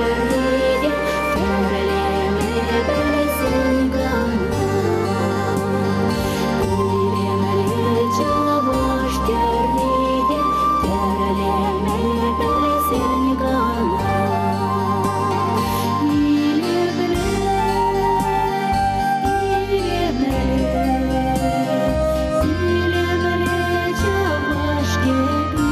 тӗрри те тӗрлеме пӗлсен кӑна. Илемлӗ чӑваш тӗрри те тӗрлеме пӗлсен кӑна. Илемлӗ, илемлӗ, илемлӗ чӑваш кӗпи.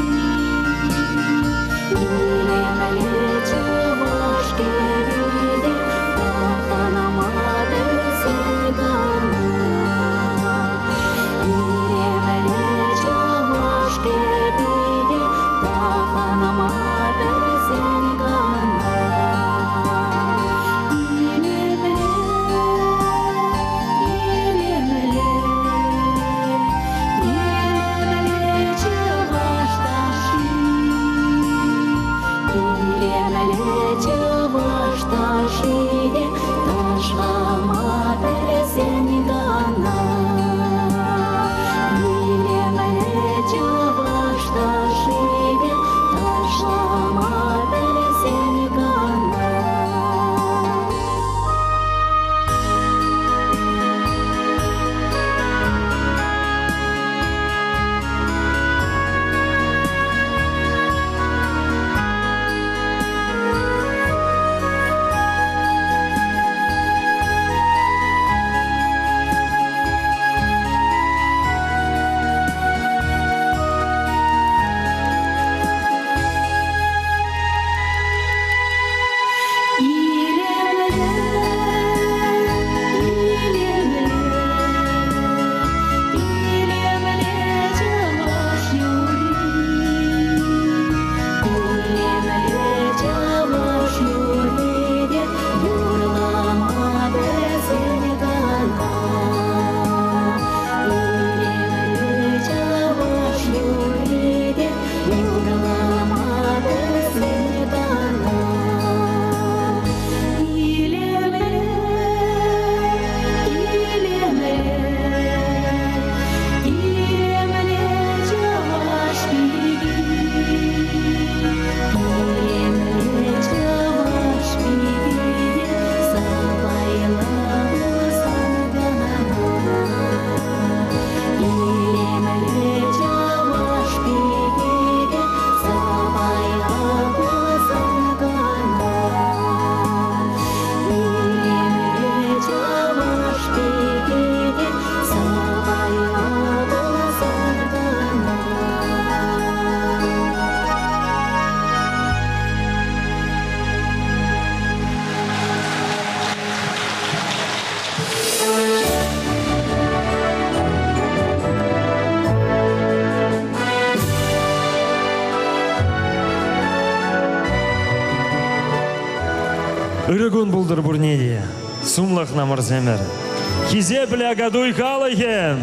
Илемлӗ чӑваш кӗпи те тӑхӑнма пӗлсен кӑна. Илемлӗ чӑваш кӗпи те тӑхӑнма пӗлсен кӑна. Илемлӗ, илемлӗ, илемлӗ чӑваш ташши. Илемлӗ чӑваш ташши те ташлама пӗлсен кӑна. Илемлӗ чӑваш ташши те ташлама пӗлсен кӑна. Илемлӗ, илемлӗ, илемлӗ чӑваш юрри. Илемлӗ чӑваш юрри те юрлама пӗлсен кӑна. Илемлӗ чӑваш юрри те юрлама пӗлсен кӑна. Илемлӗ, илемлӗ, илемлӗ чӑваш пики. Илемлӗ чӑваш пики те сӑпайлӑ пулсан кӑна. Илемлӗ чӑваш пики те сӑпайлӑ пулсан кӑна. Илемлӗ чӑваш пики те сӑпайлӑ пулсан кӑна. Ырӑ кун пултӑр пурне те, сумлӑх намӑрсемӗр. Хисеплӗ Акатуй халӑхӗ!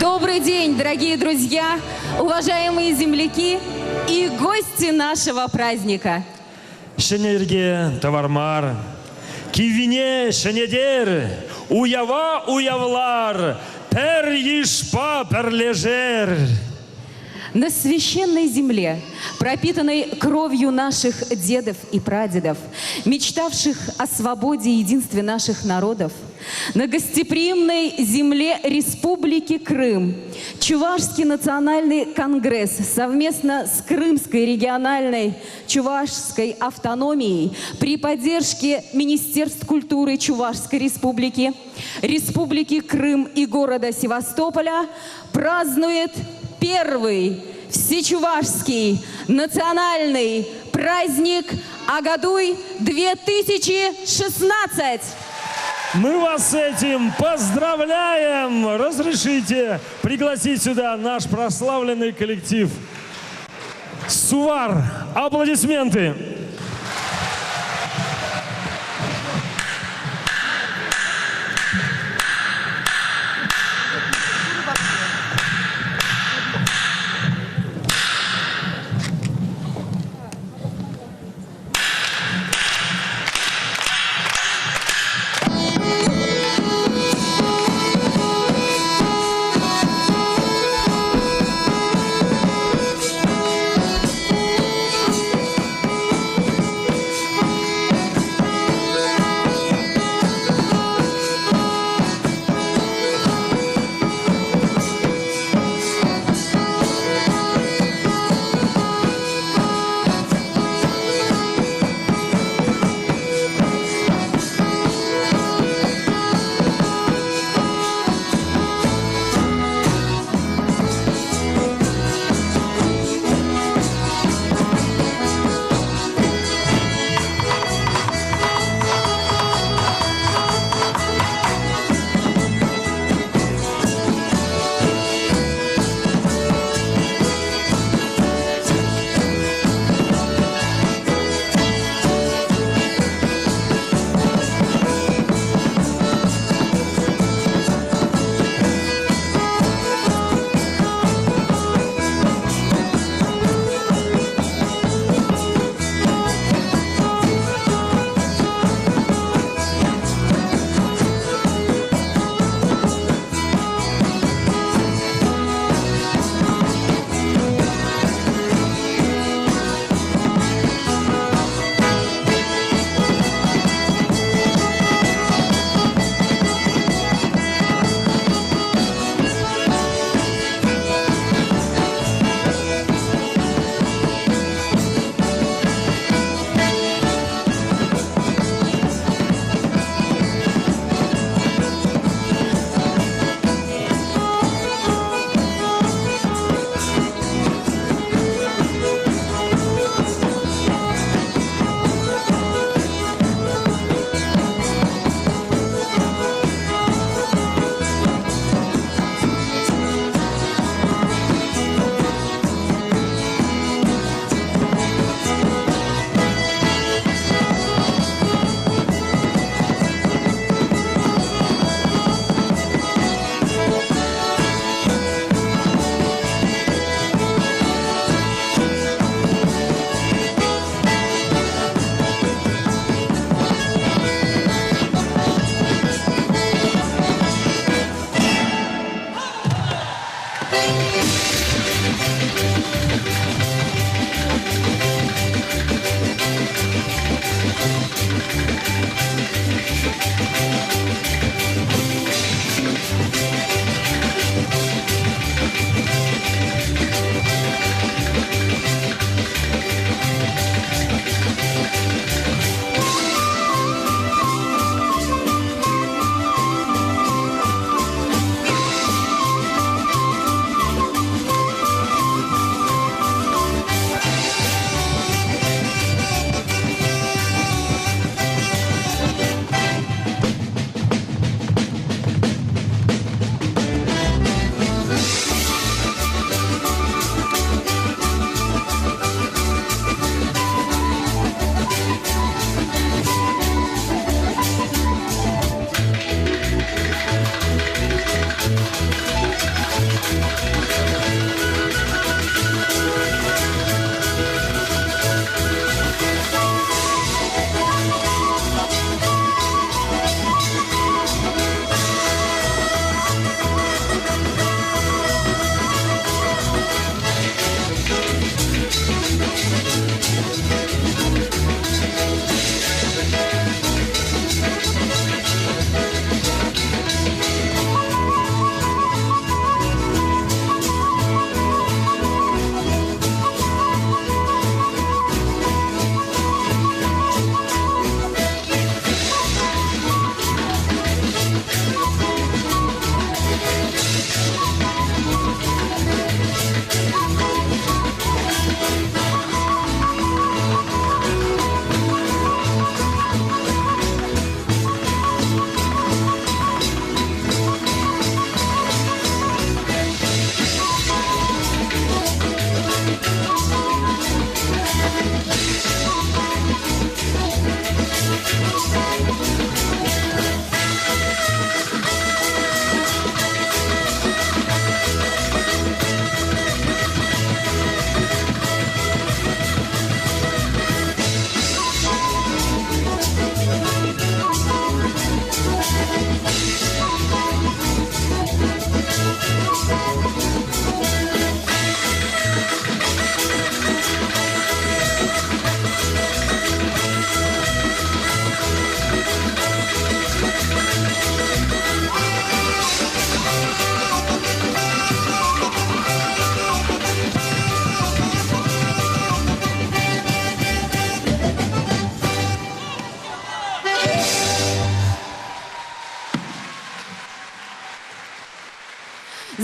Добрый день, дорогие друзья, уважаемые земляки и гости нашего праздника. Ҫӗнӗ йӗрке тӑвар мар, киввине ҫӗнетер, уява уявлар, пӗр йышпа пӗрлешер. На священной земле, пропитанной кровью наших дедов и прадедов, мечтавших о свободе и единстве наших народов, на гостеприимной земле Республики Крым Чувашский национальный конгресс совместно с Крымской региональной Чувашской автономией при поддержке Министерств культуры Чувашской Республики, Республики Крым и города Севастополя празднует первый всечувашский национальный праздник Агадуй-2016. Мы вас с этим поздравляем! Разрешите пригласить сюда наш прославленный коллектив Сувар. Аплодисменты!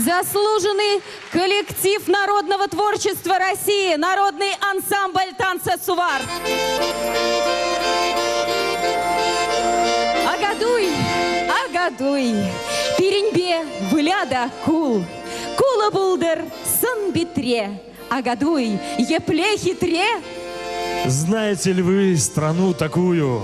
Заслуженный коллектив народного творчества России, народный ансамбль танца «Сувар». Агадуй, агадуй, пирӗнпе выля та кул. Кулӑ пултӑр сӑн-питре. Агадуй, епле хитре! Знаете ли вы страну такую,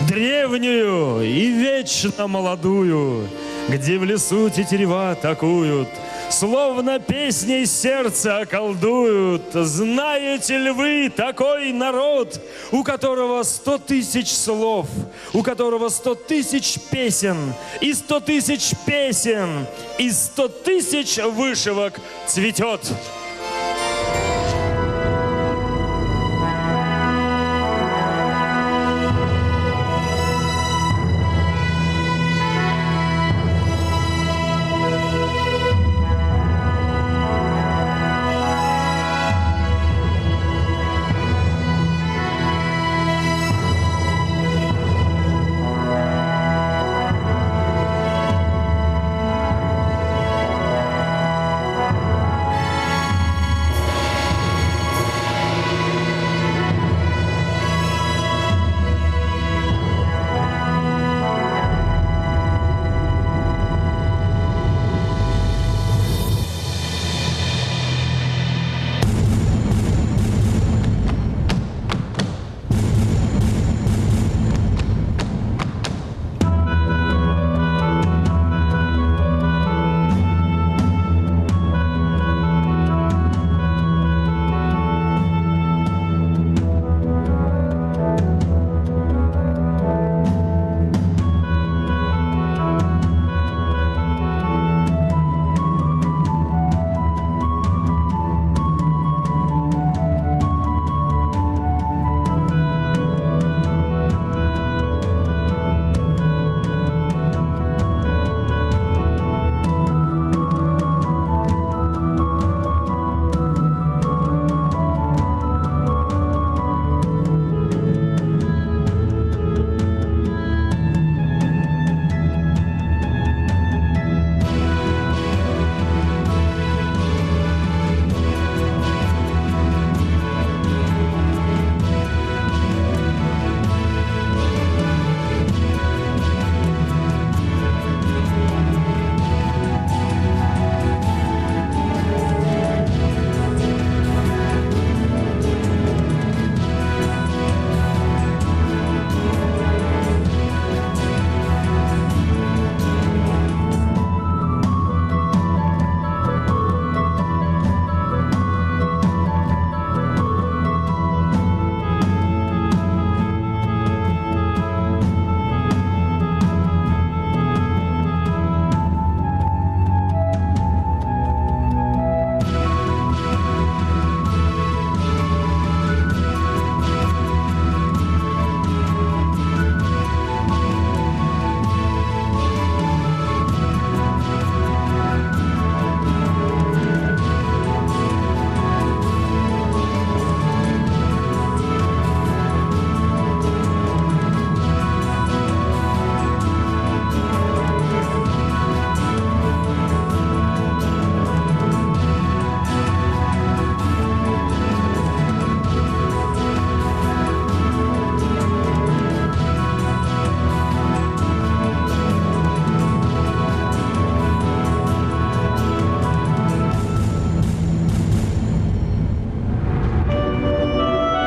древнюю и вечно молодую, где в лесу тетерева такуют, словно песней сердце околдуют? Знаете ли вы такой народ, у которого сто тысяч слов, у которого сто тысяч песен, и сто тысяч песен, и сто тысяч вышивок цветет?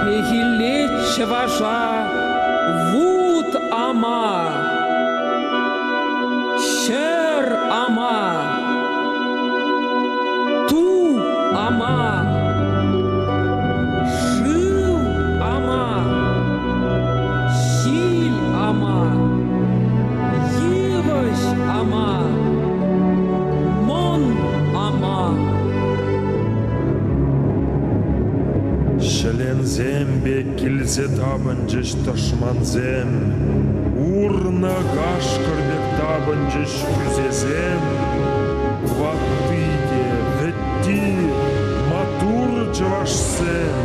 Пехиллет чӑваша вут ама, ҫӗр ама, ту ама, шыв ама, ҫил ама, йывӑҫ ама, мӑн ама. Ҫӗленсем пек килсе тапӑнчӗҫ тӑшмансем, урнӑ кашкӑр пек тапӑнчӗҫ хӳсесем. Ватти те, вӗтти, маттур чӑвашсем,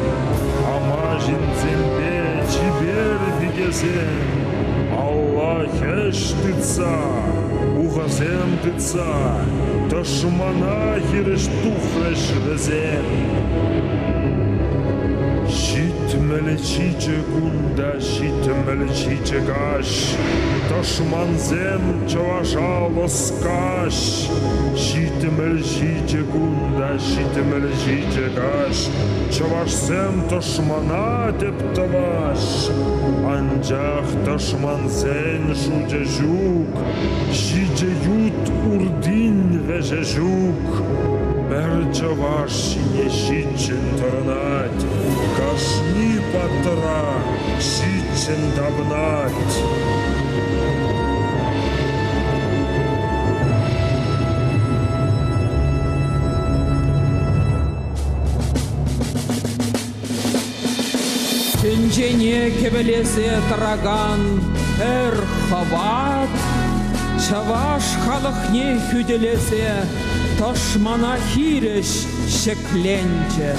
ама ҫынсемпе чипер пикесем. Алла хӗҫ тытса, ухӑсем тытса, тӑшмана хирӗҫ тухрӗҫ вӗсем. 77 кун та 77 каҫ тӑшмансем чӑваша лӑскаҫ. 77 кун та 77 каҫ чӑвашсем тӑшмана тӗп тӑваҫ. Анчах тӑшмансен шучӗ ҫук, ҫичӗ ют уртин вӗҫӗ ҫук. Пӗр чӑваш ҫине ҫиччӗн тӑрӑнать, кашни паттӑра ҫиччӗн тапӑнать. Тӗнчене кӗвӗлесе тӑракан пӗр хӑват чӑваш халӑхне хӳтӗлесе тӑшмана хирӗҫ ҫӗкленчӗ.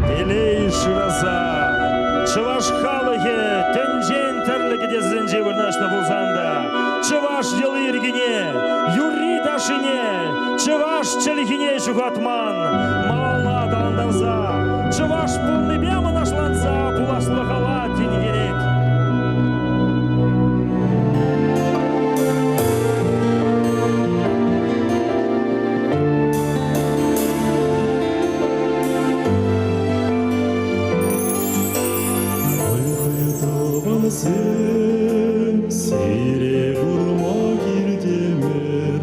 Телей шыраса чӑваш халӑхӗ тӗнчен тӗрлӗ кӗтесӗнче вырнаҫнӑ пулсан та чӑваш йӑли-йӗркине, юрри-ташшине, чӑваш чӗлхине ҫухатман, малалла аталантарса, чӑваш пулнипе мӑнаҫланса пуласлӑхала тинкерет. Тӑвансем, сире курма килтӗмӗр,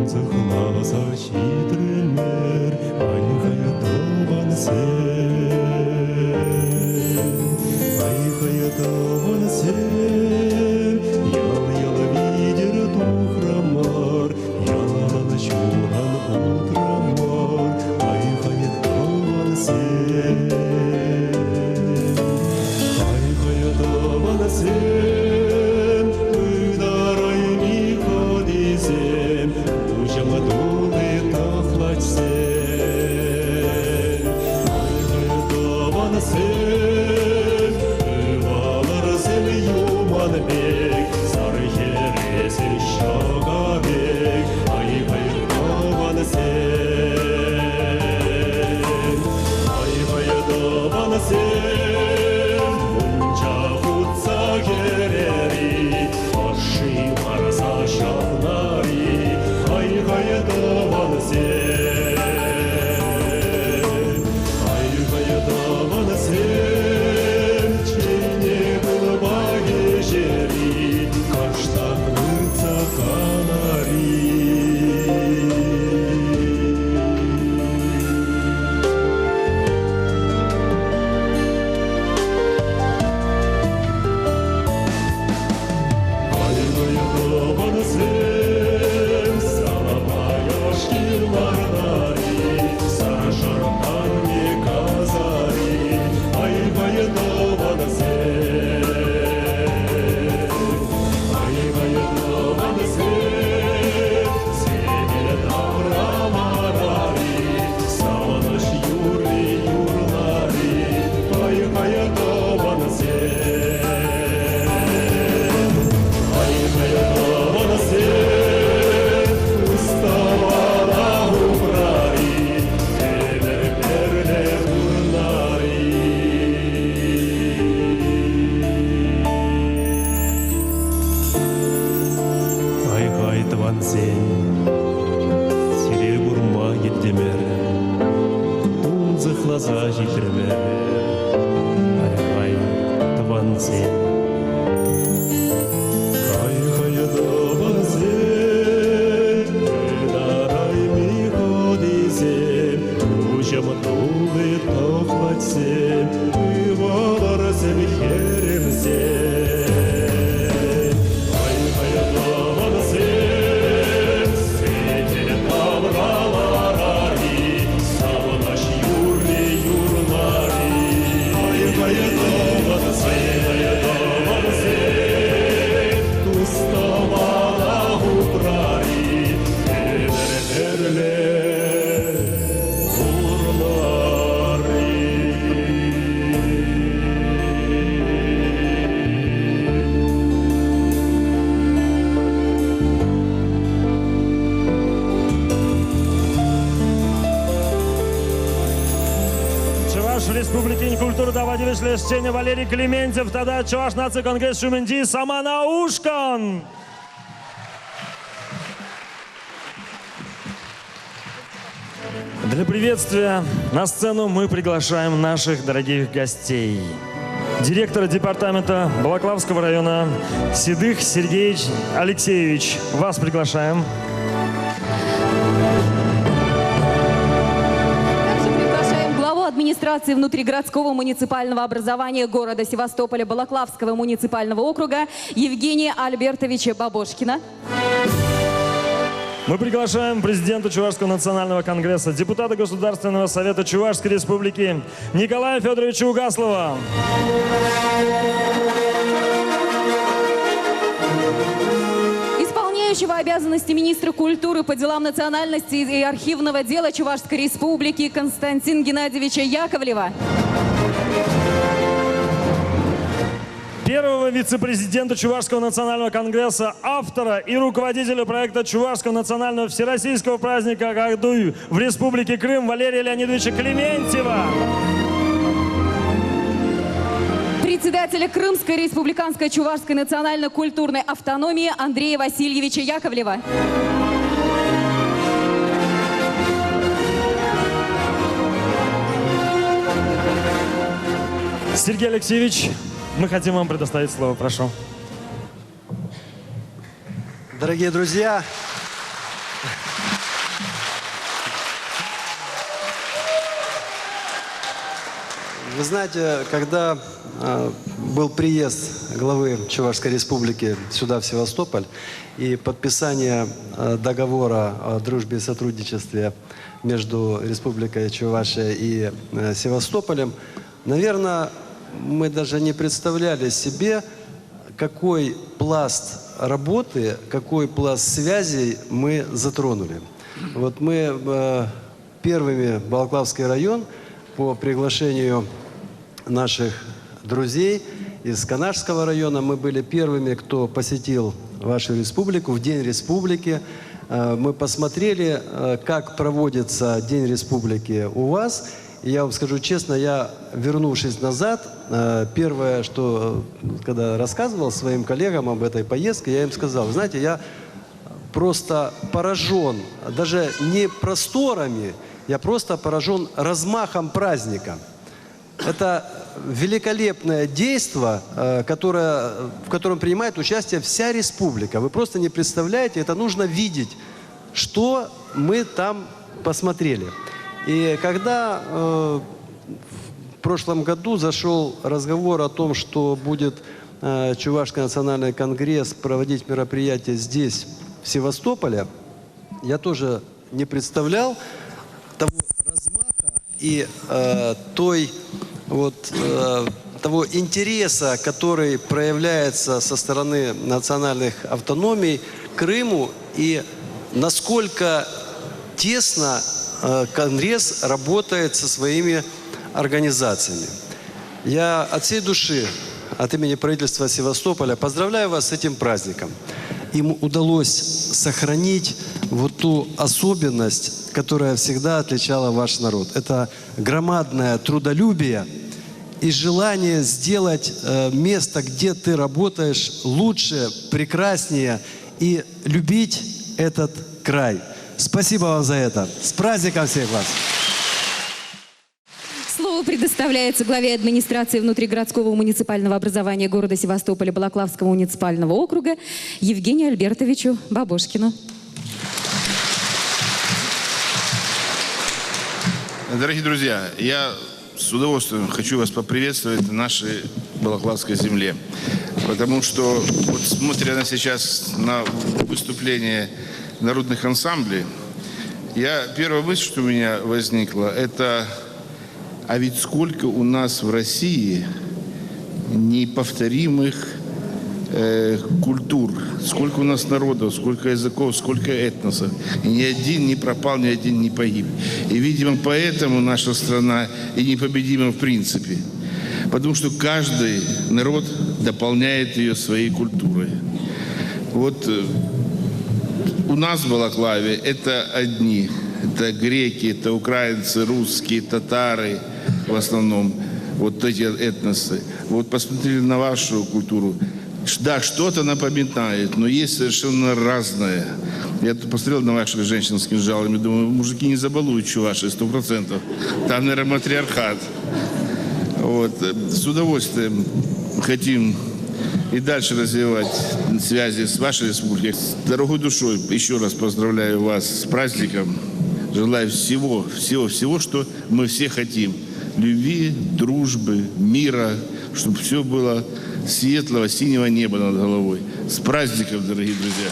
тунсӑхласа ҫитрӗмӗр, ай-хай, тӑвансем. Ай-хай, тӑвансем, ял-ял витӗр тухрӑмӑр, ялан ҫуран утрӑмӑр, ай-хай, тӑвансем. Ай-хай, тӑвансем, ытарайми хӑнисем, куҫӑм тулли тӑхлачсем. Ай-хай, тӑвансем, ывалӑрсем юман пек, сар хӗресӗр ҫӑка пек, ай-хай, тӑвансем. Ай-хай, тӑвансем, мунча хутса кӗрер-и, ӑшши парса ҫавнар-и, ай-хай, тӑвансем. Ай-хай, тӑвансем. килтӗмӗр, тунсӑхласа ҫитрӗмӗр. Ай-хай, тӑвансем. Хай-хай тӑвансем, ытарайми хӑнисем, куҫӑм тулли тӑхлачсем, ывӑлӑрсем, хӗрӗмсем. Ай-хай тӑвансем, сӗтел тавра ларар-и, савӑнӑҫ юрри юрлар-и. Ай-хай тӑвансем, тӑвансем, тус-тӑвана упрар-и, ӗмӗр-ӗмӗрле пурӑнар-и. Чӑваш Республикин культура тава тивӗҫлӗ ӗҫченӗ Валерий Клементьев тата Чӑваш наци конгресс ҫумӗнчи Самана ушкӑн. Для приветствия на сцену мы приглашаем наших дорогих гостей. Директора департамента Балаклавского района Седых Сергей Алексеевич. Вас приглашаем. Также приглашаем главу администрации внутригородского муниципального образования города Севастополя Балаклавского муниципального округа Евгения Альбертовича Бабошкина. Мы приглашаем президента Чувашского национального конгресса, депутата Государственного совета Чувашской республики Николая Федоровича Угаслова. Исполняющего обязанности министра культуры по делам национальности и архивного дела Чувашской республики Константина Геннадьевича Яковлева. Первого вице-президента Чувашского национального конгресса, автора и руководителя проекта Чувашского национального всероссийского праздника Акадуй в Республике Крым Валерия Леонидовича Клементьева. Председателя Крымской республиканской чувашской национально-культурной автономии Андрея Васильевича Яковлева. Сергей Алексеевич, мы хотим вам предоставить слово. Прошу. Дорогие друзья, вы знаете, когда был приезд главы Чувашской Республики сюда, в Севастополь, и подписание договора о дружбе и сотрудничестве между Республикой Чувашия и Севастополем, наверное, мы даже не представляли себе, какой пласт работы, какой пласт связей мы затронули. Вот мы первыми, Балаклавский район, по приглашению наших друзей из Канашского района, мы были первыми, кто посетил вашу республику в День республики. Мы посмотрели, как проводится День республики у вас. И я вам скажу честно, я, вернувшись назад, первое, что, когда рассказывал своим коллегам об этой поездке, я им сказал, знаете, я просто поражен, даже не просторами, я просто поражен размахом праздника. Это великолепное действо, в котором принимает участие вся республика. Вы просто не представляете, это нужно видеть, что мы там посмотрели. И когда в прошлом году зашел разговор о том, что будет Чувашский национальный конгресс проводить мероприятие здесь, в Севастополе, я тоже не представлял того размаха и того интереса, который проявляется со стороны национальных автономий к Крыму и насколько тесно Конгресс работает со своими организациями. Я от всей души, от имени правительства Севастополя, поздравляю вас с этим праздником. Им удалось сохранить вот ту особенность, которая всегда отличала ваш народ. Это громадное трудолюбие и желание сделать место, где ты работаешь, лучше, прекраснее и любить этот край. Спасибо вам за это. С праздником всех вас! Слово предоставляется главе администрации внутригородского муниципального образования города Севастополя Балаклавского муниципального округа Евгению Альбертовичу Бабушкину. Дорогие друзья, я с удовольствием хочу вас поприветствовать на нашей Балаклавской земле. Потому что, вот смотря на сейчас на выступление народных ансамблей, я, первая мысль, что у меня возникла, это а ведь сколько у нас в России неповторимых э, культур, сколько у нас народов, сколько языков, сколько этносов. И ни один не пропал, ни один не погиб. И, видимо, поэтому наша страна и непобедима в принципе. Потому что каждый народ дополняет ее своей культурой. Вот э, у нас в Балаклаве это одни. Это греки, это украинцы, русские, татары в основном. Вот эти этносы. Вот посмотрели на вашу культуру. Да, что-то напоминает, но есть совершенно разное. Я тут посмотрел на ваших женщин с кинжалами, думаю, мужики не забалуют чуваши, 100%. Там, наверное, матриархат. Вот. С удовольствием хотим и дальше развивать связи с вашей республикой. С дорогой душой еще раз поздравляю вас с праздником. Желаю всего, всего, всего, что мы все хотим. Любви, дружбы, мира, чтобы все было светлого, синего неба над головой. С праздником, дорогие друзья!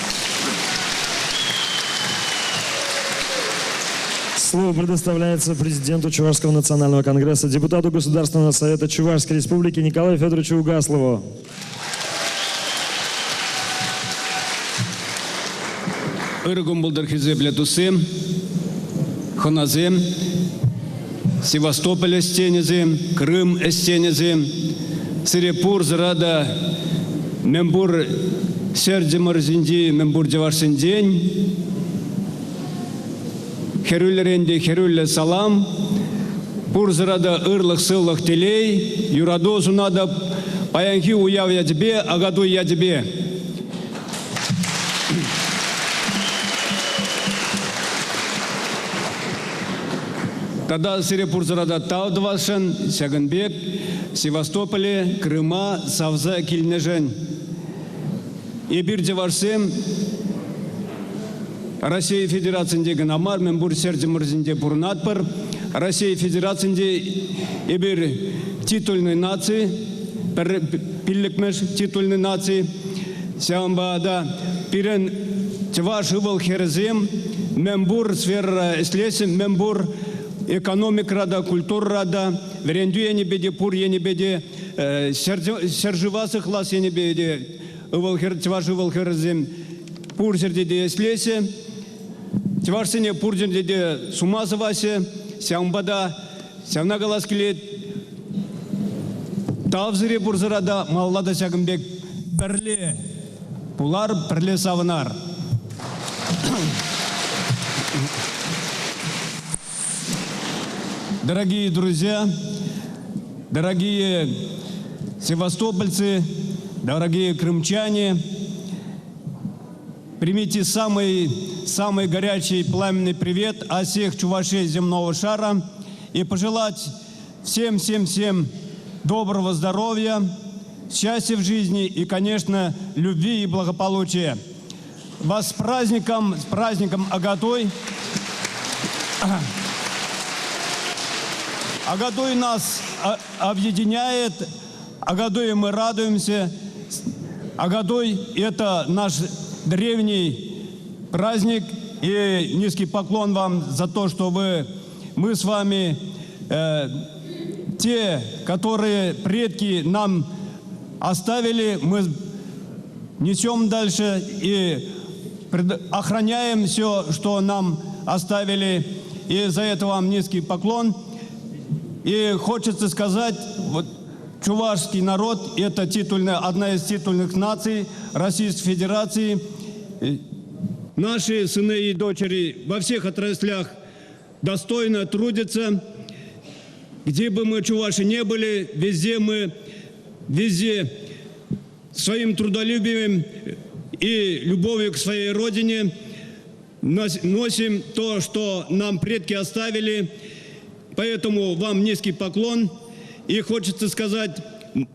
Слово предоставляется президенту Чувашского национального конгресса, депутату Государственного совета Чувашской республики Николаю Федоровичу Угаслову. Ырӑ кун пултӑр хисеплӗ туссем, хӑнасем, Севастополь ӗҫченӗсем, Крым ӗҫченӗсем. Сире пурсӑра та мӗнпур ҫӗрчӗмӗрсенчи мӗнпур чӑвашсенчен хӗрӳллӗрен те хӗрӳллӗ салам. Пурсӑра та ырлӑх-сывлӑх, телей, юрату сунатӑп. Паянхи уяв ячӗпе, Акатуй ячӗпе. Тата сире пурсӑра та тав тӑвасшӑн ҫакӑн пек Севастополе, Крыма савса килнӗшӗн. Эпир чӑвашсем Россия Федерацинче кӑна мар, мӗнпур ҫӗрчӗмӗрсенче пурӑнатпӑр. Россия Федерацинче эпир титульный наци, пиллӗкмӗш титульный наци. Ҫавӑнпа та пирӗн чӑваш ывӑл-хӗрӗсем мӗнпур сферӑра ӗҫлеҫҫӗ, мӗнпур экономикӑра та, культурӑра та, вӗрентӳ енӗпе те, пур енӗпе те, ҫӗршыва сыхлас енӗпе те ывӑл-хӗр, чӑваш ывӑл-хӗрӗсем пур ҫӗрте те ӗҫлеҫҫӗ. Чӑвашсене пур ҫӗрте те сума сӑваҫҫӗ. Ҫавӑнпа та ҫавна калас килет, тав сире пурсӑра та малалла та ҫакӑн пек пӗрле пулар, пӗрле савӑнар. Дорогие друзья, дорогие севастопольцы, дорогие крымчане, примите самый, самый горячий пламенный привет от всех чувашей земного шара и пожелать всем-всем-всем доброго здоровья, счастья в жизни и, конечно, любви и благополучия. Вас с праздником, с праздником Агатой. Агатой нас объединяет, Агатой мы радуемся. Агатой – это наш древний праздник. И низкий поклон вам за то, что вы, мы с вами, э, те, которые предки нам оставили, мы несем дальше и охраняем все, что нам оставили. И за это вам низкий поклон. И хочется сказать, вот чувашский народ – это титульная, одна из титульных наций Российской Федерации. Наши сыны и дочери во всех отраслях достойно трудятся. Где бы мы, чуваши, не были, везде мы, везде своим трудолюбием и любовью к своей родине Носим то, что нам предки оставили. Поэтому вам низкий поклон. И хочется сказать,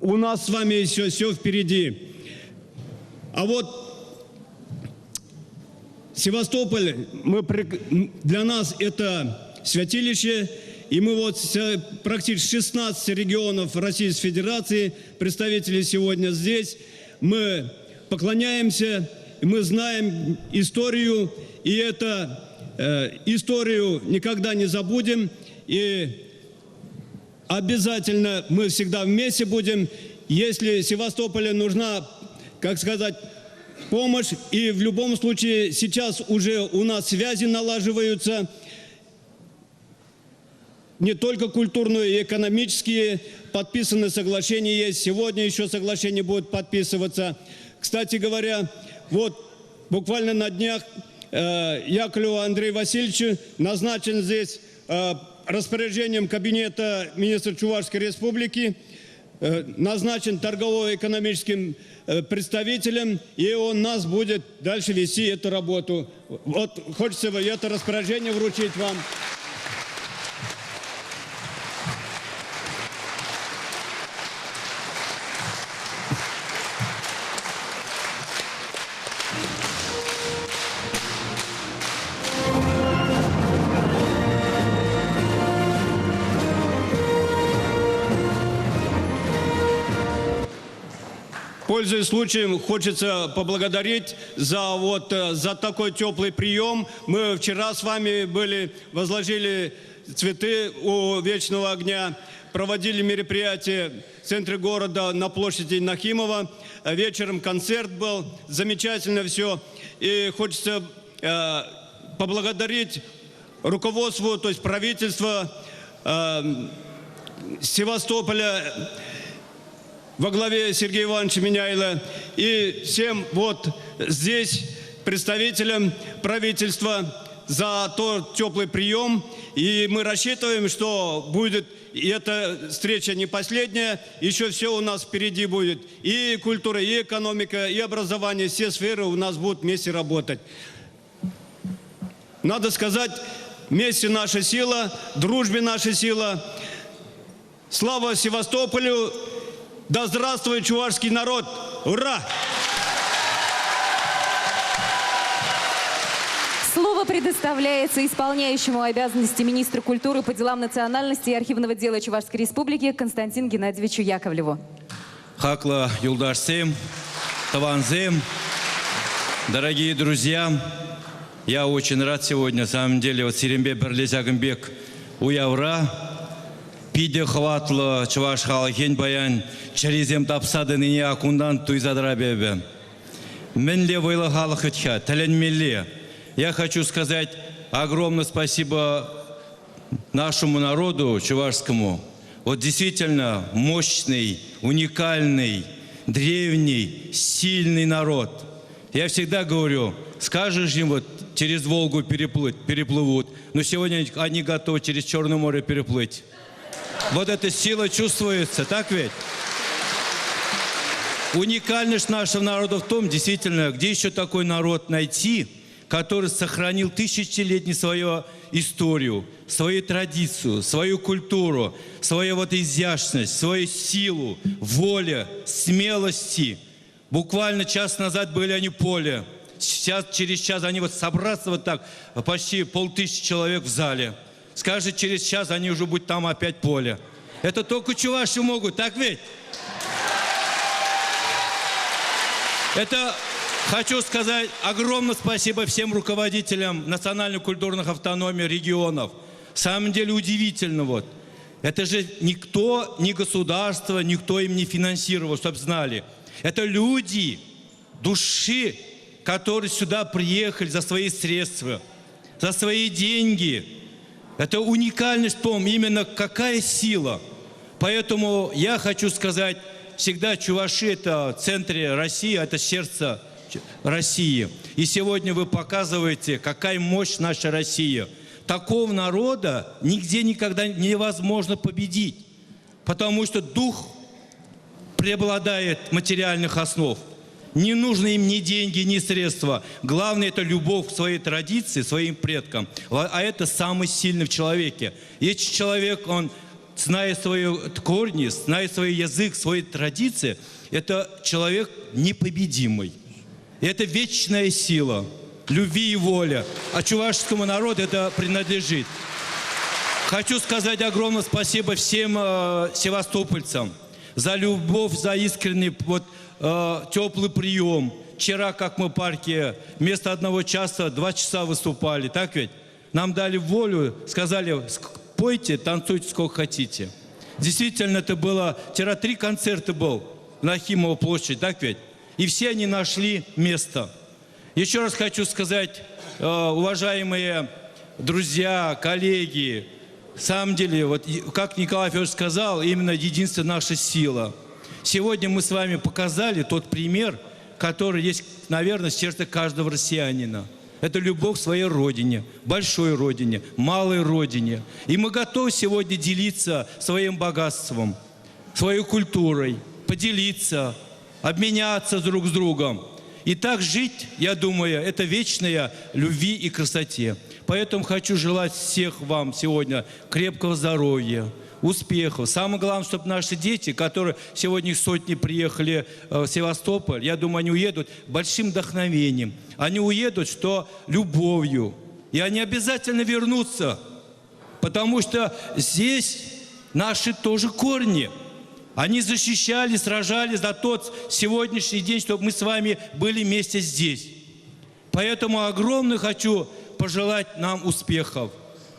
у нас с вами еще все впереди. А вот Севастополь, мы, для нас это святилище, и мы вот практически 16 регионов Российской Федерации, представители сегодня здесь, мы поклоняемся, мы знаем историю, и это историю никогда не забудем, и обязательно мы всегда вместе будем. Если Севастополю нужна, как сказать, помощь, и в любом случае сейчас уже у нас связи налаживаются, не только культурные и экономические, подписаны соглашения есть, сегодня еще соглашения будут подписываться. Кстати говоря, вот буквально на днях Яковлеву Андрею Васильевичу назначен здесь распоряжением Кабинета министра Чувашской Республики, назначен торгово-экономическим представителем, и он нас будет дальше вести эту работу. Вот хочется это распоряжение вручить вам. Пользуясь случаем, хочется поблагодарить за такой теплый прием. Мы вчера с вами были, возложили цветы у Вечного огня, проводили мероприятие в центре города на площади Нахимова. Вечером концерт был, замечательно все. И хочется поблагодарить руководству, то есть правительство Севастополя, во главе Сергея Ивановича Меняйло, и всем вот здесь представителям правительства за тот теплый прием. И мы рассчитываем, что будет, и эта встреча не последняя, еще все у нас впереди будет. И культура, и экономика, и образование, все сферы у нас будут вместе работать. Надо сказать, вместе наша сила, дружбе наша сила. Слава Севастополю! Да здравствует чувашский народ! Ура! Слово предоставляется исполняющему обязанности министра культуры по делам национальности и архивного дела Чувашской Республики Константину Геннадьевичу Яковлеву. Хаклӑ юлташсем, тӑвансем, дорогие друзья, я очень рад сегодня, на самом деле, вот сирӗнпе пӗрле ҫакӑн пек уявра питӗ хӑватлӑ чӑваш халӑхӗн паян чӗрисем тапса тӑнине акунтан туйса тӑрап эпӗ. Мӗнле вӑйлӑ халӑх вӗт-ха, тӗлӗнмелле. Я хочу сказать огромное спасибо нашему народу чувашскому. Вот действительно мощный, уникальный, древний, сильный народ. Я всегда говорю, скажешь им, вот через Волгу переплыть, переплывут, но сегодня они готовы через Черное море переплыть. Вот эта сила чувствуется, так ведь? Уникальность нашего народа в том, действительно, где еще такой народ найти, который сохранил тысячелетнюю свою историю, свою традицию, свою культуру, свою вот изящность, свою силу, волю, смелости. Буквально час назад были они в поле. Сейчас, через час они вот собраться вот так, почти 500 человек в зале. Скажет, через час они уже будут там опять поле. Это только чуваши могут, так ведь? Это, хочу сказать, огромное спасибо всем руководителям национально-культурных автономий регионов. В самом деле удивительно вот. Это же никто, ни государство, никто им не финансировал, чтоб знали. Это люди души, которые сюда приехали за свои средства, за свои деньги. Это уникальность в том, именно какая сила. Поэтому я хочу сказать, всегда чуваши — это в центре России, это сердце России. И сегодня вы показываете, какая мощь наша Россия. Такого народа нигде никогда невозможно победить, потому что дух преобладает материальных основ. Не нужны им ни деньги, ни средства. Главное – это любовь к своей традиции, своим предкам. А это самый сильный в человеке. Если человек, он, зная свои корни, зная свой язык, свои традиции, это человек непобедимый. Это вечная сила любви и воля. А чувашскому народу это принадлежит. Хочу сказать огромное спасибо всем севастопольцам за любовь, за искренний вот, теплый прием. Вчера, как мы в парке, вместо одного часа 2 часа выступали, так ведь? Нам дали волю, сказали: «Пойте, танцуйте сколько хотите». Действительно, это было, вчера три концерта был на Нахимова площадь, так ведь? И все они нашли место. Еще раз хочу сказать, уважаемые друзья, коллеги, в самом деле, вот как Николай Федорович сказал, именно единство наша сила. Сегодня мы с вами показали тот пример, который есть, наверное, в сердце каждого россиянина. Это любовь к своей родине, большой родине, малой родине. И мы готовы сегодня делиться своим богатством, своей культурой, поделиться, обменяться друг с другом. И так жить, я думаю, это вечная любви и красоте. Поэтому хочу желать всех вам сегодня крепкого здоровья, успехов. Самое главное, чтобы наши дети, которые сегодня сотни приехали в Севастополь, я думаю, они уедут большим вдохновением. Они уедут, что любовью. И они обязательно вернутся, потому что здесь наши тоже корни. Они защищали, сражались за тот сегодняшний день, чтобы мы с вами были вместе здесь. Поэтому огромно хочу пожелать нам успехов,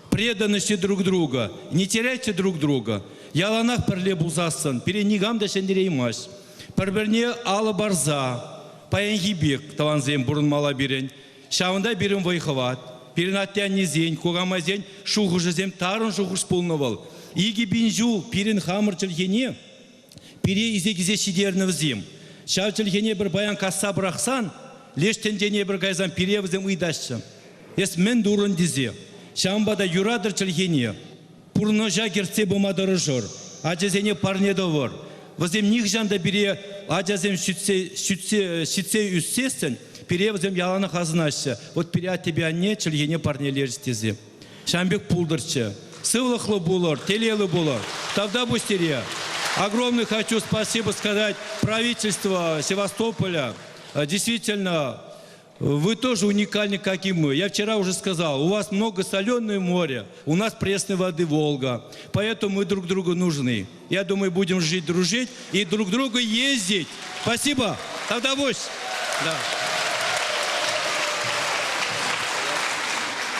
преданности друг друга. Не теряйте друг друга. Яланах пӗрле пулсассӑн, пире никам та ҫӗнтереймест. Пӗр-пӗрне алӑ парса, паянхи пек тӑвансем пурӑнмалла пирӗн. Ҫавӑнта пирӗн вӑй-хӑват, пирӗн атте-аннесен, кукамайсен шухӑшӗсем тарӑн шухӑш пулнӑ вӑл. 2000 ҫул пирӗн хамӑр чӗлхене пире илсе килсе ҫитернӗ вӗсем. Ҫав чӗлхене пӗр паян касса пӑрахсан, леш тӗнчене пӗр кайсан пире вӗсем ыйтаҫҫӗ. Эс мӗн турӑн тесе. Ҫавӑнпа та юратӑр чӗлхене. Пурнӑҫа кӗртсе пыма тӑрӑшӑр. Ачасене парне тӑвӑр. Вӗсем нихӑҫан та пире ачасем ҫитсе, ҫитсе, ҫитсе ӳссессӗн, пире вӗсем яланах асӑнаҫҫӗ. Вот пире аттепе анне чӗлхене парнелерӗҫ тесе. Ҫавӑн пек пултӑрччӗ. Сывлӑхлӑ пулӑр, телейлӗ пулӑр. Тавтапуҫ сире. Огромное хочу спасибо сказать правительству Севастополя. Действительно, вы тоже уникальны, как и мы. Я вчера уже сказал, у вас много соленое море, у нас пресной воды Волга. Поэтому мы друг другу нужны. Я думаю, будем жить, дружить и друг к другу ездить. Спасибо. Тавтапуҫ. Да.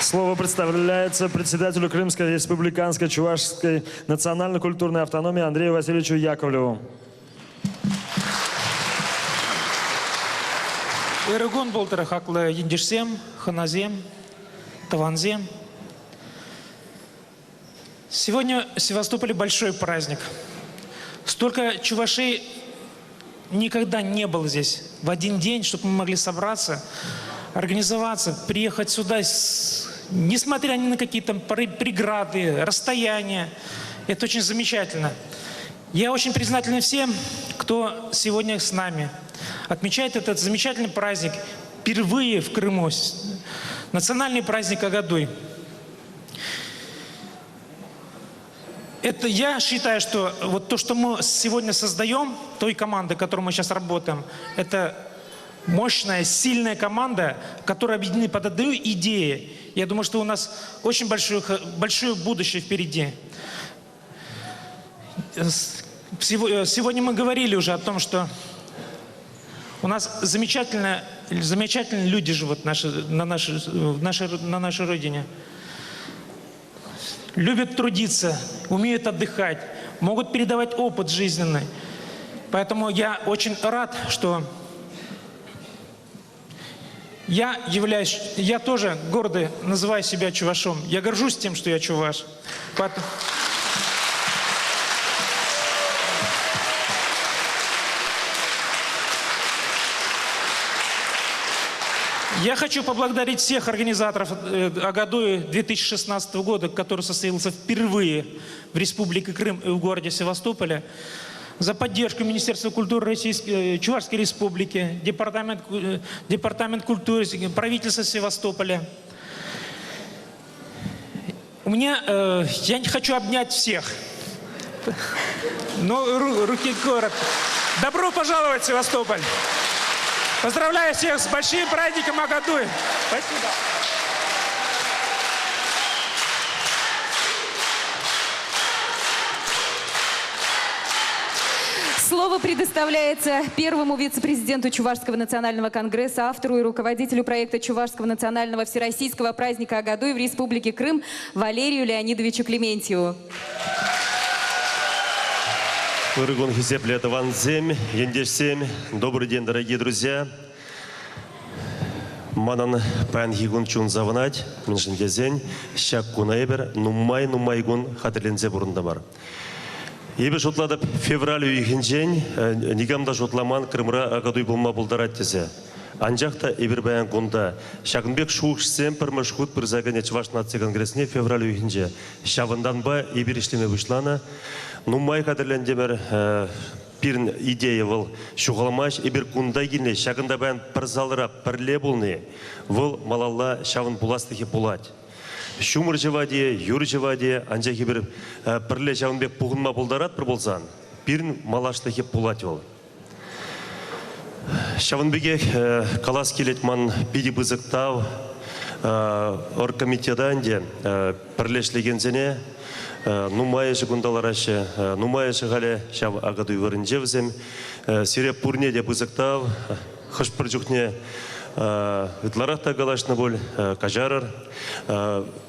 Слово представляется председателю Крымской республиканской чувашской национально-культурной автономии Андрею Васильевичу Яковлеву. Ырӑ кун пултӑр, хаклӑ ентешсем, хӑнасем, тӑвансем. Сегодня в Севастополе большой праздник. Столько чувашей никогда не было здесь. В один день, чтобы мы могли собраться, организоваться, приехать сюда, несмотря ни на какие там преграды, расстояния. Это очень замечательно. Я очень признателен всем, кто сегодня с нами. Отмечает этот замечательный праздник впервые в Крыму. Национальный праздник Агадуй. Это я считаю, что вот то, что мы сегодня создаем, той команды, которой мы сейчас работаем, это мощная, сильная команда, которая объединены под одну идею. Я думаю, что у нас очень большое, большое будущее впереди. Сегодня мы говорили уже о том, что у нас замечательные люди живут на нашей родине. Любят трудиться, умеют отдыхать, могут передавать опыт жизненный. Поэтому я очень рад, что я являюсь, я тоже гордо называю себя чувашом. Я горжусь тем, что я чуваш. Поэтому... Я хочу поблагодарить всех организаторов Агадуя 2016 года, который состоялся впервые в Республике Крым и в городе Севастополе. за поддержку Министерства культуры Российской, Чувашской Республики, Департамент, Департамент культуры, правительства Севастополя. У меня, э, я не хочу обнять всех, но руки город. Добро пожаловать в Севастополь! Поздравляю всех с большим праздником Агадуй! Спасибо! Слово предоставляется первому вице-президенту Чувашского национального конгресса, автору и руководителю проекта Чувашского национального всероссийского праздника Агадуй в Республике Крым Валерию Леонидовичу Клементьеву. Ырӑ кун, хисеплӗ тӑвансем, ентешсем. Добрый день, дорогие друзья. Манӑн паянхи кун чун савӑнать, мӗншӗн тесен ҫак куна эпир нумай-нумай кун хатӗрленсе пурӑнтӑмӑр. Эпӗ шутлатӑп, февраль уйӑхӗнчен никам та шутламан Крымра Акатуй пулма пултарать тесе. Анчах та эпир паян кунта ҫакӑн пек шухӑшсем пӗрмӗш хут пырса кӗнӗ Чӑваш наци конгресне февраль уйӑхӗнче. Ҫавӑнтанпа эпир ӗҫлеме пуҫланӑ. Нумай хатӗрлентӗмӗр. Пирӗн идея вӑл ҫухалмасть. Эпир кунта килни, ҫакӑнта паян пӗр залра пӗрле пулни, вӑл малалла ҫавӑн пуласлӑхӗ пулать. Ҫумӑр ҫӑвать-и, юр ҫӑвать-и, анчах эпир пӗрле ҫавӑн пек пухӑнма пултаратпӑр пулсан, пирӗн малашлӑхӗ пулать вӑл. Ҫавӑн пекех калас килет ман питӗ пысӑк тав оргкомитета ӗнтӗ пӗрлешлекенсене. Нумайӑшӗ кунта лараҫҫӗ, нумайӑшӗ халӗ ҫав Акатуй вырӑнӗнче вӗсем. Сире пурне те пысӑк тав. Хӑш-пӗр чухне ытларах та калаҫнӑ пуль, каҫарӑр.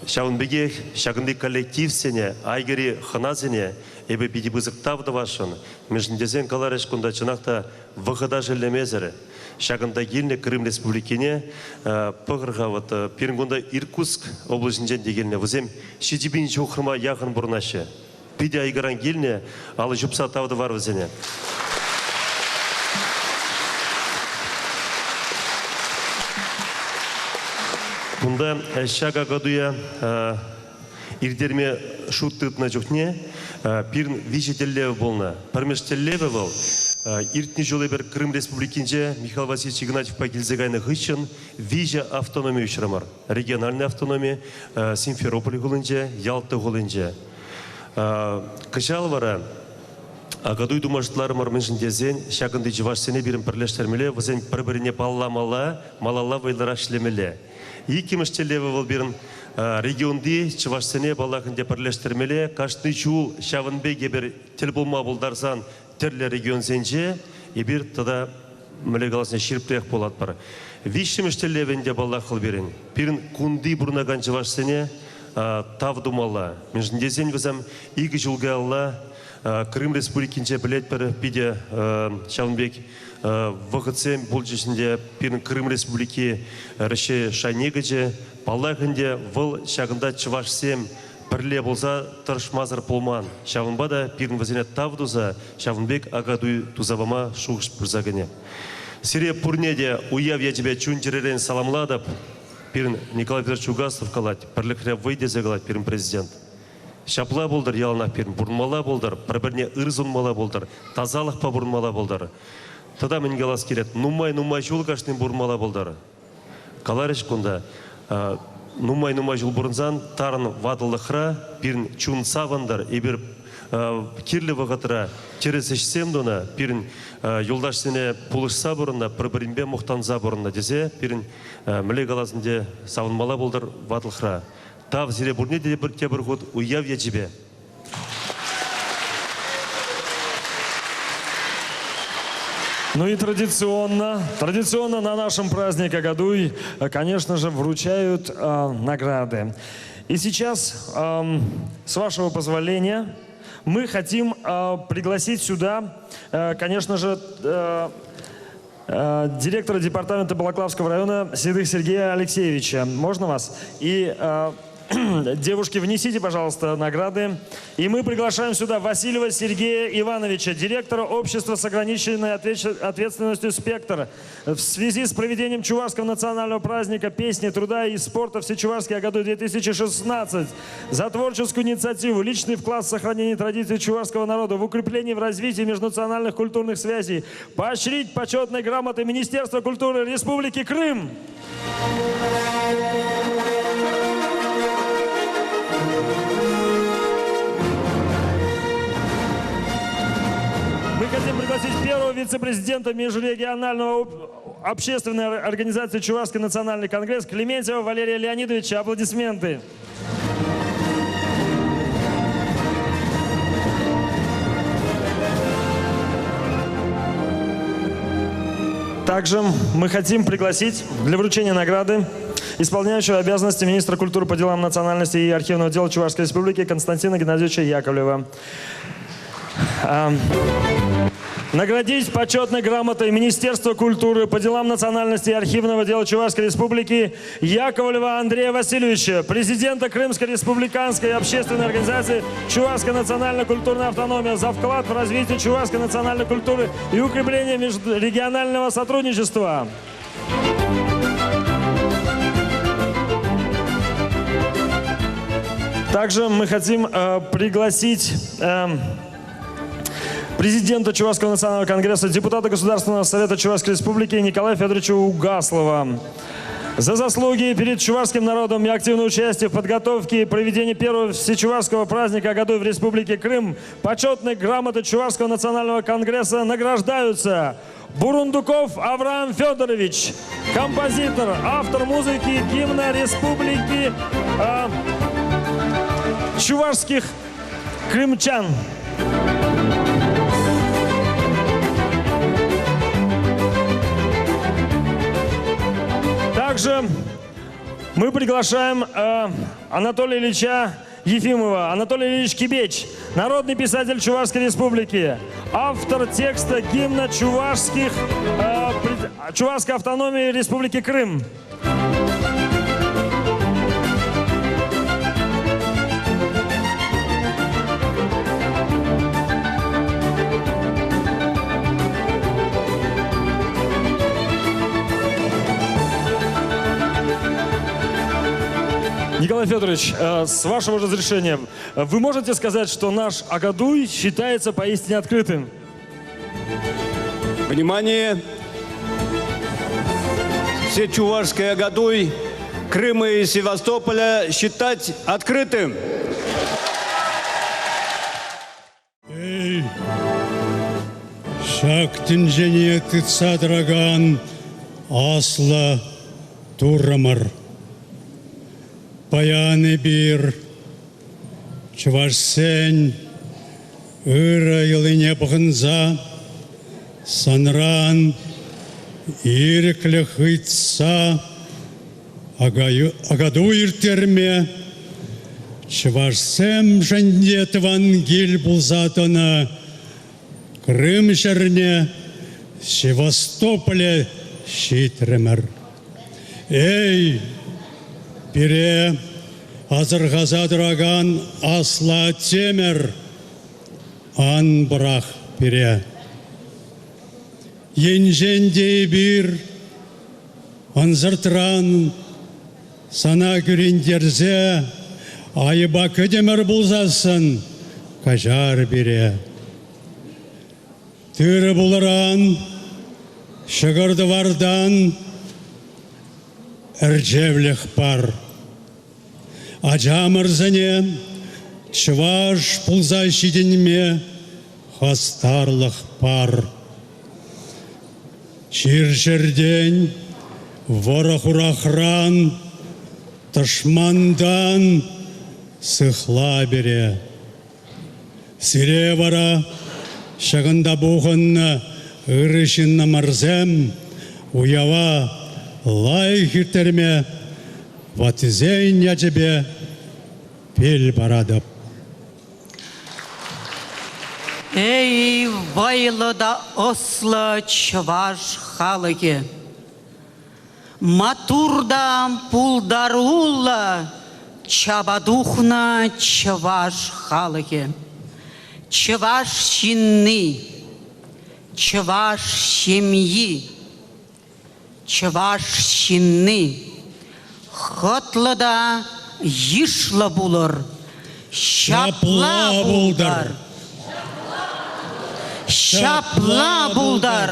Ҫавӑн пекех ҫакӑнти коллективсене, Айгири хӑнасене эпӗ питӗ пысӑк тав тӑвасшӑн. Мӗншӗн тесен каларӗҫ кунта чӑнах та вӑхӑта шеллемесӗр ҫакӑнта килнӗ Крым Республикине пӑхӑр-ха вот пирӗн кунта Иркутск облаҫӗнчен те килнӗ. Вӗсем 7000 ҫухрӑма яхӑн пурӑнаҫҫӗ. Питӗ айкӑран килнӗ, алӑ ҫупса тав тӑвар вӗсене. Кунта ҫак Акатуя ирттерме шут тытнӑ чухне пирӗн виҫӗ тӗллев пулнӑ. Пӗрмӗш тӗллевӗ вӑл иртнӗ ҫул эпир Крым Республикинче Михаил Васильевич Игнатьевпа килсе кайнӑ хыҫҫӑн виҫӗ автономи уҫрӑмӑр. Региональная автономи Симферополь хулинче, Ялта хулинче. Кӑҫал вара Акатуй тума шутларӑмӑр, мӗншӗн тесен ҫакӑнти чӑвашсене пирӗн пӗрлештермелле, вӗсен пӗр-пӗрне палламалла, малалла вӑйлӑрах ӗҫлемелле. Иккӗмӗш тӗллевӗ вӑл пирӗн регионти чӑвашсене, паллах ӗнтӗ, пӗрлештермелле. Кашни ҫул ҫавӑн пек эпир тӗл пулма пултарсан тӗрлӗ регионсенче эпир тата мӗнле каласен ҫирӗпрех пулатпӑр. Виҫҫӗмӗш тӗллевӗ ӗнтӗ, паллах, вӑл пирӗн. Пирӗн кунти пурӑнакан чӑвашсене тав тумалла. Мӗншӗн тесен вӗсем икӗ ҫул каялла Крым Республикинче пӗлетпӗр, питӗ ҫавӑн пек вӑхӑтсем пулчӗҫ ӗнтӗ. Пирӗн Крым Республики Раҫҫей шайне кӗчӗ. Паллах ӗнтӗ, вӑл ҫакӑнта чӑвашсем пӗрле пулса тӑрӑшмасӑр пулман. Ҫавӑнпа та пирӗн вӗсене тав туса ҫавӑн пек Акатуй туса пама шухӑш пырса кӗнӗ. Сире пурне те уяв ячӗпе чун-чӗререн саламлатӑп. Пирӗн Николай Петрович Угаслов калать, пӗрлӗхре вӑй тесе калать пирӗн президент. Ҫапла пултӑр яланах пирӗн пурӑнмалла пултӑр, пӗр-пӗрне ыр сунмалла пултӑр, тасалӑхпа пурӑнмалла пултӑр. Тата мӗн калас килет, нумай-нумай ҫул кашнин пурӑнмалла пултӑр. Каларӗҫ кунта, нумай-нумай ҫул пурӑнсан тарӑн ватӑлӑхра пирӗн чун савӑнтӑр, эпир кирлӗ вӑхӑтра тӗрӗс ӗҫсем тунӑ, пирӗн юлташсене пулӑшса пурӑннӑ, пӗр-пӗринпе мухтанса пурӑннӑ тесе пирӗн мӗнле калас ӗнтӗ, савӑнмалла пултӑр ватлӑхра. Тав сире пурне те тепӗр хут уяв ячӗпе. Ну и традиционно, традиционно на нашем празднике Акатуй, конечно же, вручают э, награды. И сейчас, э, с вашего позволения, мы хотим э, пригласить сюда, э, конечно же, э, э, директора департамента Балаклавского района Седых Сергея Алексеевича. Можно вас? И э, Девушки, внесите, пожалуйста, награды. И мы приглашаем сюда Васильева Сергея Ивановича, директора общества с ограниченной ответственностью «Спектр». В связи с проведением Чувашского национального праздника песни, труда и спорта Всечувашский году 2016 за творческую инициативу, личный вклад в сохранение традиций чувашского народа, в укреплении в развитии межнациональных культурных связей, поощрить почетной грамотой Министерства культуры Республики Крым. Мы хотим пригласить первого вице-президента межрегионального общественной организации Чувашский национальный конгресс Клементьева Валерия Леонидовича. Аплодисменты. Также мы хотим пригласить для вручения награды исполняющего обязанности министра культуры по делам национальности и архивного дела Чувашской Республики Константина Геннадьевича Яковлева. Наградить почетной грамотой Министерства культуры по делам национальности и архивного дела Чувашской Республики Яковлева Андрея Васильевича, президента Крымской республиканской общественной организации Чувашская национально-культурная автономия за вклад в развитие чувашской национальной культуры и укрепление межрегионального сотрудничества. Также мы хотим пригласить президента Чувашского национального конгресса, депутата Государственного совета Чувашской Республики Николая Федоровича Угаслова. За заслуги перед чувашским народом и активное участие в подготовке и проведении первого всечувашского праздника году в Республике Крым почетной грамотой Чувашского национального конгресса награждаются Бурундуков Авраам Федорович, композитор, автор музыки гимна Республики Чувашских крымчан. Также мы приглашаем Анатолия Ильича Ефимова, Анатолий Ильич Кибеч, народный писатель Чувашской Республики, автор текста гимна Чувашской автономии Республики Крым. Николай Федорович, с вашего разрешения, вы можете сказать, что наш Акатуй считается поистине открытым? Внимание! Все чувашские Акатуй Крыма и Севастополя считать открытым. Эй, ҫак тӗнчене тытса тӑракан аслӑ Туррӑмӑр. Паян эпир чӑвашсен ырӑ йӑлине пӑхӑнса санран ирӗклӗх ыйтса Акатуй ирттерме чӑвашсемшӗн те тӑван кил пулса тӑнӑ Крым ҫӗрне Севастополе ҫитрӗмӗр. Эй, пире асӑрхаса тӑракан аслӑ аттемӗр, ан пӑрах пире. Енчен те эпир ӑнсӑртран сана кӳрентерсе айӑпа кӗтӗмӗр пулсассӑн каҫар пире. Тырӑ пулӑран, ҫӑкӑр-тӑвартан ӗрчевлӗх пар. Ачамӑрсене чӑваш пулса ҫитӗнме хастарлӑх пар. Чир-чӗртен, вӑрӑ-хурахран, тӑшмантан сыхла пире. Сире вара ҫакӑнта пухӑннӑ ырӑ ҫыннӑмӑрсем уява лайӑх ирттерме ваттисен ячӗпе пил паратӑп. Эй, вӑйлӑ та ӑслӑ чӑваш халӑхӗ! Маттур та пултаруллӑ. Чапа тухнӑ чӑваш халӑхӗ. Чӑваш ҫынни, чӑваш ҫемйи, чӑваш ҫынни. Хӑтлӑ та йышлӑ пулӑр, ҫапла пултӑр. Ҫапла пултӑр.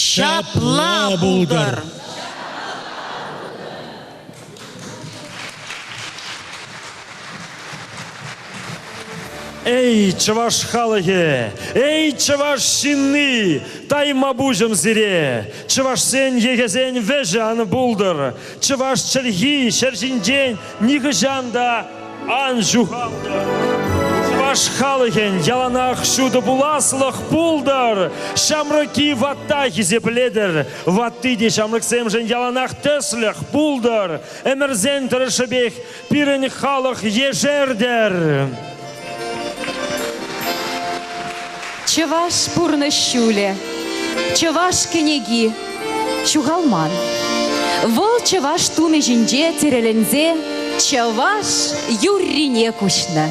Ҫапла пултӑр. Эй, чӑваш халӑхӗ! Эй, чӑваш ҫынни! Тайма пуҫӑм сире! Чӑвашсен йӑхӗсен вӗҫӗ ан пултӑр! Чӑваш чӗлхи ҫӗр ҫинчен нихӑҫан та ан ҫухалтӑр! Чӑваш халӑхӗн яланах ҫутӑ пуласлӑх пултӑр! Ҫамрӑкки ватта хисеплетӗр, ватти те ҫамрӑксемшӗн яланах тӗслӗх пултӑр! Ӗмӗрсен тӑрӑшшӗпех пирӗн халӑх ешертӗр! Чӑваш пурнӑҫ ҫулӗ, чӑваш кӗнеки ҫухалман. Вӑл чӑваш тумӗ ҫинче тӗрӗленсе чӑваш юррине куҫнӑ.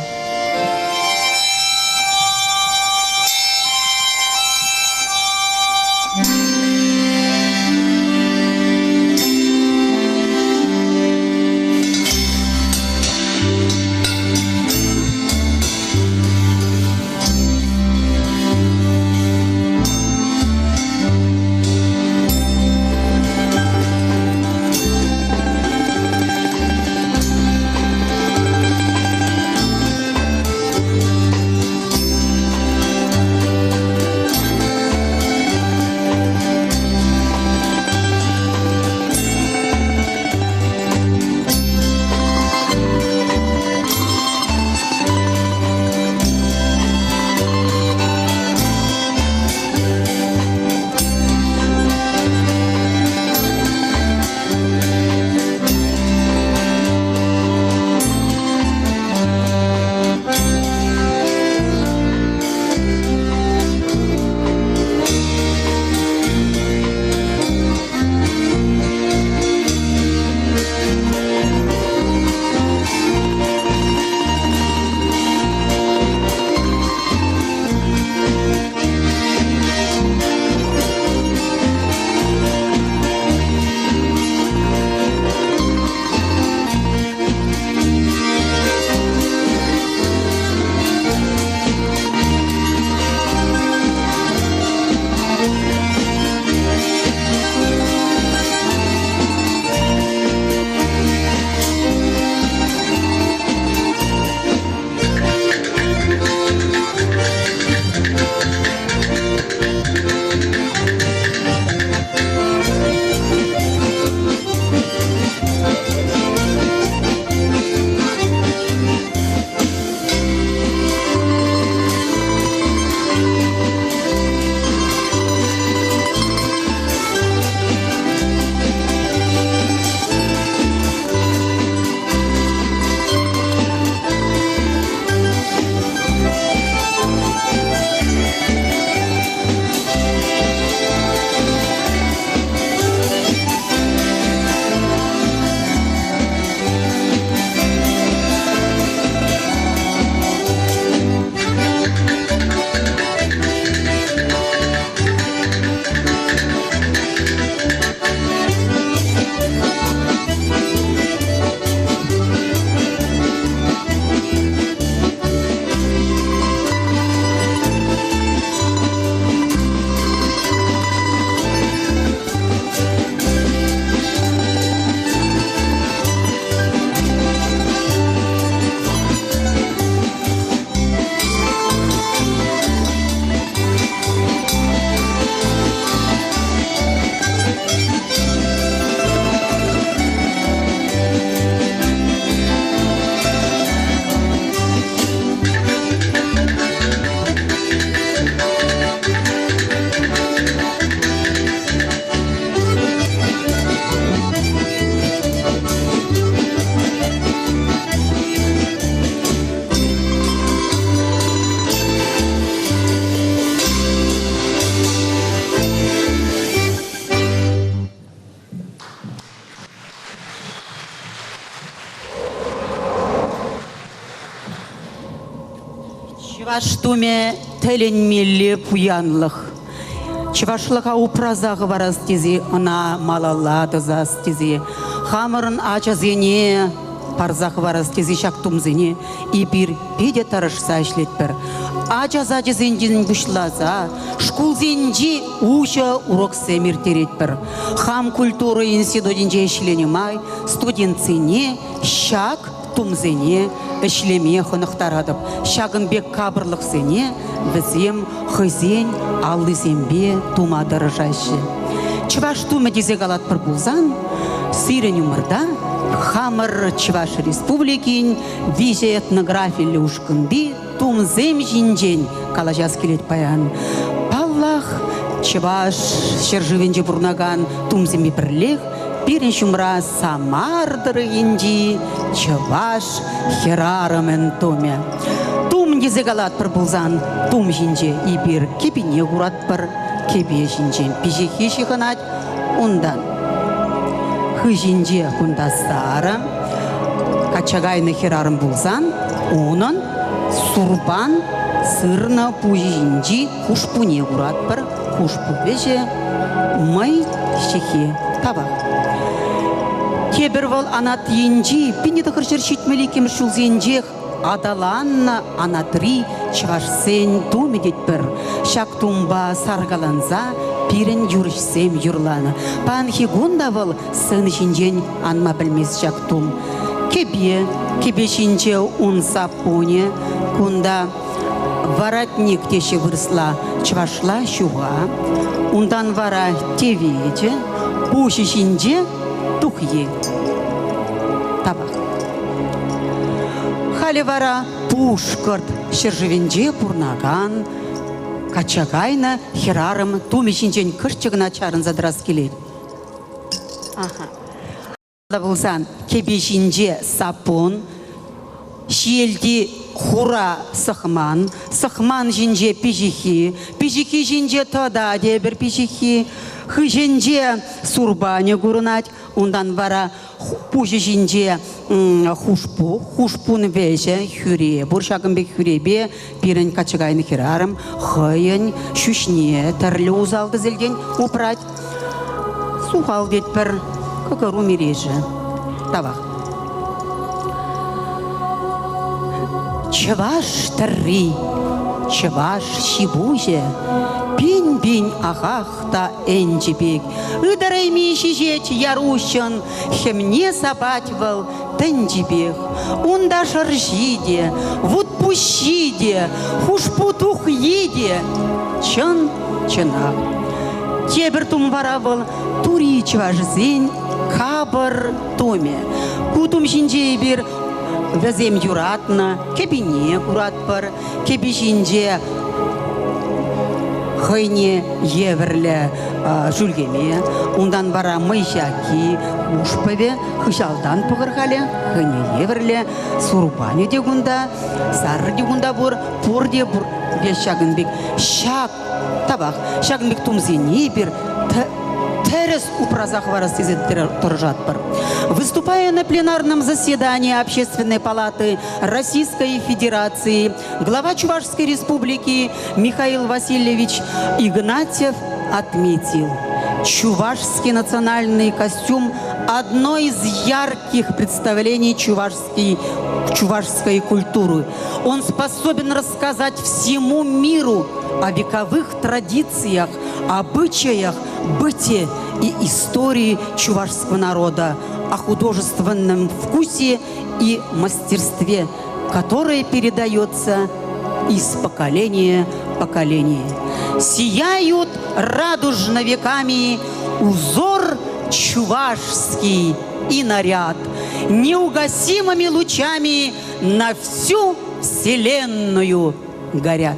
Чӑваш тумӗ тӗлӗнмелле пуянлӑх. Чӑвашлӑха упраса хӑварас тесе ӑна малалла тӑсас тесе хамӑрӑн ачасене парса хӑварас тесе ҫак тумсене эпир питӗ тӑрӑшса ӗҫлетпӗр. Ача сачӗсенчен пуҫласа шкулсенчи уҫӑ уроксем ирттеретпӗр. Хам культура институтӗнче ӗҫленӗ май студентсене ҫак тумсене ӗҫлеме хӑнӑхтаратӑп. Ҫакӑн пек капӑрлӑхсене вӗсем хӑйсен аллисемпе тума тӑрӑшаҫҫӗ. Чӑваш тумӗ тесе калатпӑр пулсан, сирӗн умӑрта хамӑр Чӑваш Республикин виҫӗ этнографиллӗ ушкӑнти тумсем ҫинчен калаҫас килет паян. Паллах, Чӑваш ҫӗршывӗнче пурӑнакан тумсемпе пӗрлех пирӗн ҫумра Самар тӑрӑхӗнчи чӑваш хӗрарӑмӗн тумӗ. Тум тесе калатпӑр пулсан, тум ҫинче эпир кӗпине куратпӑр, кӗпе ҫинчен пиҫиххи ҫыхӑнать, унтан хыҫӗнче кунта сарӑ, качча кайнӑ хӗрарӑм пулсан унӑн сурпан сырнӑ пуҫӗ ҫинчи хушпуне куратпӑр. Хушпу вӗҫӗ мӑй ҫыххи тавах. Тепӗр вӑл анат енчи 1972 ҫулсенчех аталаннӑ анатри чӑвашсен тумӗ тетпӗр. Ҫак тумпа саркаланса пирӗн юрӑҫсем юрланӑ. Паянхи кун та вӑл сцена ҫинчен анма пӗлмест ҫак тум. Кӗпе, кӗпе ҫинче ун саппунӗ, кунта воротник теҫҫӗ вырӑсла, чӑвашла ҫуха. Унтан вара тевечӗ, пуҫӗ ҫинче тухйи. Табак. Халӗ вара Пушкӑрт ҫӗршывӗнче пурӑнакан качча кайнӑ хӗрарӑм тумӗ ҫинчен кӑшт кӑна чарӑнса тӑрас килет. Аха. Пулсан кӗпе ҫинче саппун, ҫиелти хура сӑхман, сӑхман ҫинче пиҫиххи, пиҫиххи ҫинче тата тепӗр пиҫиххи, хыҫӗнче сурпанӗ курӑнать, унтан вара пуҫӗ ҫинче хушпу, хушпун вӗҫӗ, хӳре пур. Ҫакӑн пек хӳрепе пирӗн качча кайнӑ хӗрарӑм хӑйӗн ҫӳҫне тӗрлӗ усал-тӗселтен упрать. Сухал тетпӗр, кӑкӑру мирешӗ. Тавах. Чӑваш тӗрри, чӑваш ҫи-пуҫӗ пин-пин ахах та ӗнчӗ пек. Ытарайми ҫиҫет яр уҫҫӑн, хӗмне сапать вӑл тӗнчипех. Унта шӑрҫи те, вутпуҫҫи те, хушпу тухйи те чӑн чӑнах. Тепӗр тум вара вӑл тури чӑвашсен капӑр тумӗ. Ку тум ҫинче эпир вӗсем юратнӑ кӗпине куратпӑр. Кӗпи ҫинче хӑйне евӗрлӗ шӳлкеме, унтан вара мӑйҫаки, хушпӑвӗ, хыҫалтан пӑхӑр халӗ, хӑйне евӗрлӗ сурпанӗ те кунта, сарри те кунта пур, пурте пур. Ҫакӑн пек ҫак Тавах. Ҫакӑн пек тумсене эпир тӗрӗс упраса хӑварас тесе тӑрӑшатпӑр. Выступая на пленарном заседании Общественной палаты Российской Федерации, глава Чувашской Республики Михаил Васильевич Игнатьев отметил, чувашский национальный костюм – одно из ярких представлений чувашской, чувашской культуры. Он способен рассказать всему миру о вековых традициях, обычаях, быте и истории чувашского народа, о художественном вкусе и мастерстве, которое передается из поколения в поколение. Сияют радужно веками узор чувашский и наряд, неугасимыми лучами на всю вселенную горят.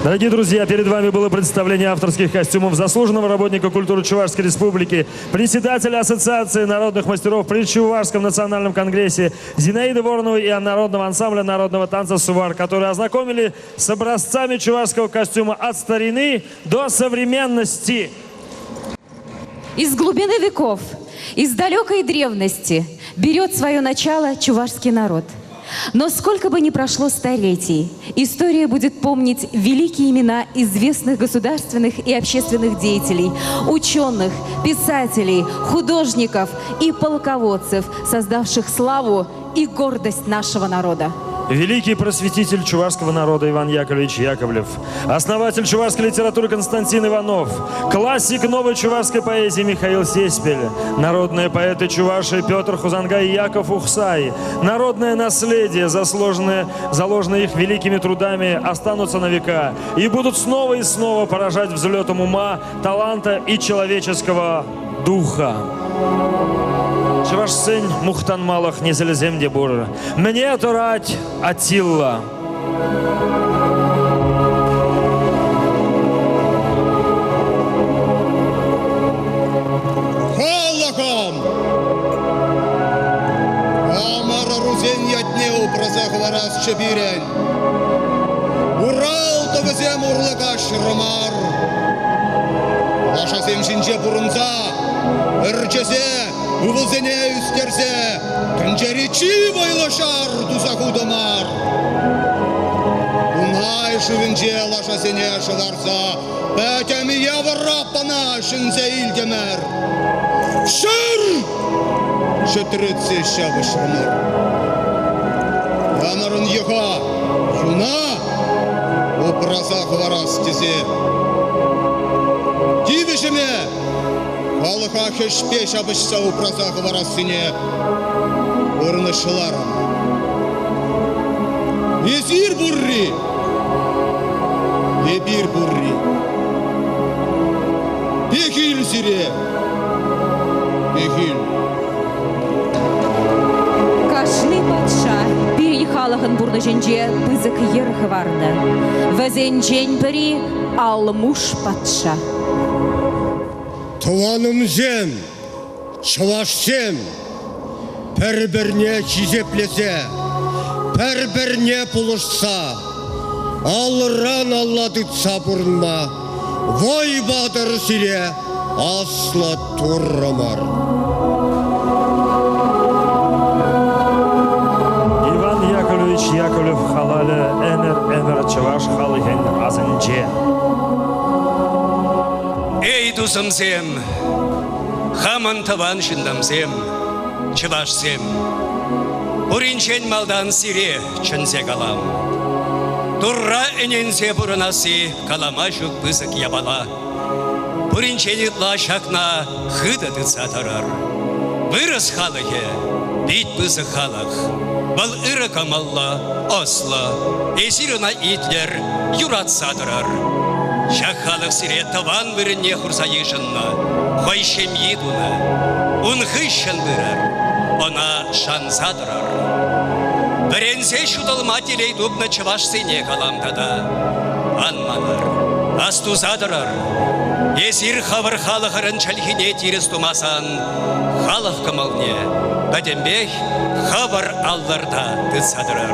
Дорогие друзья, перед вами было представление авторских костюмов заслуженного работника культуры Чувашской Республики, председателя Ассоциации народных мастеров при Чувашском национальном конгрессе Зинаиды Вороновой и народного ансамбля народного танца «Сувар», которые ознакомили с образцами чувашского костюма от старины до современности. Из глубины веков, из далекой древности берет свое начало чувашский народ. Но сколько бы ни прошло столетий, история будет помнить великие имена известных государственных и общественных деятелей, ученых, писателей, художников и полководцев, создавших славу и гордость нашего народа. Великий просветитель чувашского народа Иван Яковлевич Яковлев, основатель чувашской литературы Константин Иванов, классик новой чувашской поэзии Михаил Сеспель, народные поэты чуваши Петр Хузангай и Яков Ухсай, народное наследие, заслуженное, заложенное их великими трудами, останутся на века и будут снова и снова поражать взлетом ума, таланта и человеческого духа. Чӑвашсен мухтанмалӑх несӗлӗсем те пур. Мӗне тӑрать Атилла? Халӑхӑм! Хамӑр ӑрусен ятне упраса хӑварасчӗ пирӗн. Урал тӑвӗсем урлӑ каҫрӑмӑр. Лашасем ҫинче пурӑнса, ӗрчесе, ывӑлсене ӳстерсе тӗнчери чи вӑйлӑ ҫар туса хутӑмӑр. Дунай шывӗнче лашасене шӑварса пӗтӗм Европӑна ҫӗнсе илтӗмӗр. Ҫӗр! Чӗтретсе ҫапӑҫрӑмӑр. Хамӑрӑн йӑха, юна упраса хӑварас тесе тивӗҫӗме халӑха хӗҫпе ҫапӑҫса упраса хӑварассине пурнӑҫларӑм. Эсир пурри, эпир пурри. Пехил сире, пехил. Кашни патша пирӗн халӑхӑн пурнӑҫӗнче пысӑк йӗр хӑварнӑ. Вӗсенчен пӗри Алмуш патша. Тӑванӑмсем, чӑвашсем, пӗр-пӗрне хисеплесе, пӗр-пӗрне пулӑшса, алран алла тытса пурӑнма вӑй патӑр сире аслӑ Туррӑмӑр. Иван Яковлевич Яковлев халалӗ ӗмӗр-ӗмӗр чӑваш халӑхӗн асӗнче. Эй, тусӑмсем, хамӑн тӑван ҫыннӑмсем, чӑвашсем, пуринчен малтан сире чӗнсе калам. Турра ӗненсе пурӑнасси калама ҫук пысӑк япала. Пуринчен ытла ҫакна хытӑ тытса тӑрӑр. Вырӑс халӑхӗ пит пысӑк халӑх. Вӑл ырӑ кӑмӑллӑ, ӑслӑ. Эсир ӑна итлӗр, юратса тӑрӑр. Ҫак халӑх сире тӑван вырӑнне хурса йышӑннӑ, хӑй ҫемйи тунӑ. Ун хыҫҫӑн пырӑр, ӑна шанса тӑрӑр. Вӗренсе ҫутӑлма телей тупнӑ чӑвашсене калам тата. Ан манӑр, астуса тӑрӑр. Эсир хӑвӑр халӑхӑрӑн чӗлхине тирӗс тумасан халӑх кӑмӑлне пӗтӗмпех хӑвӑр аллӑрта тытса тӑрӑр.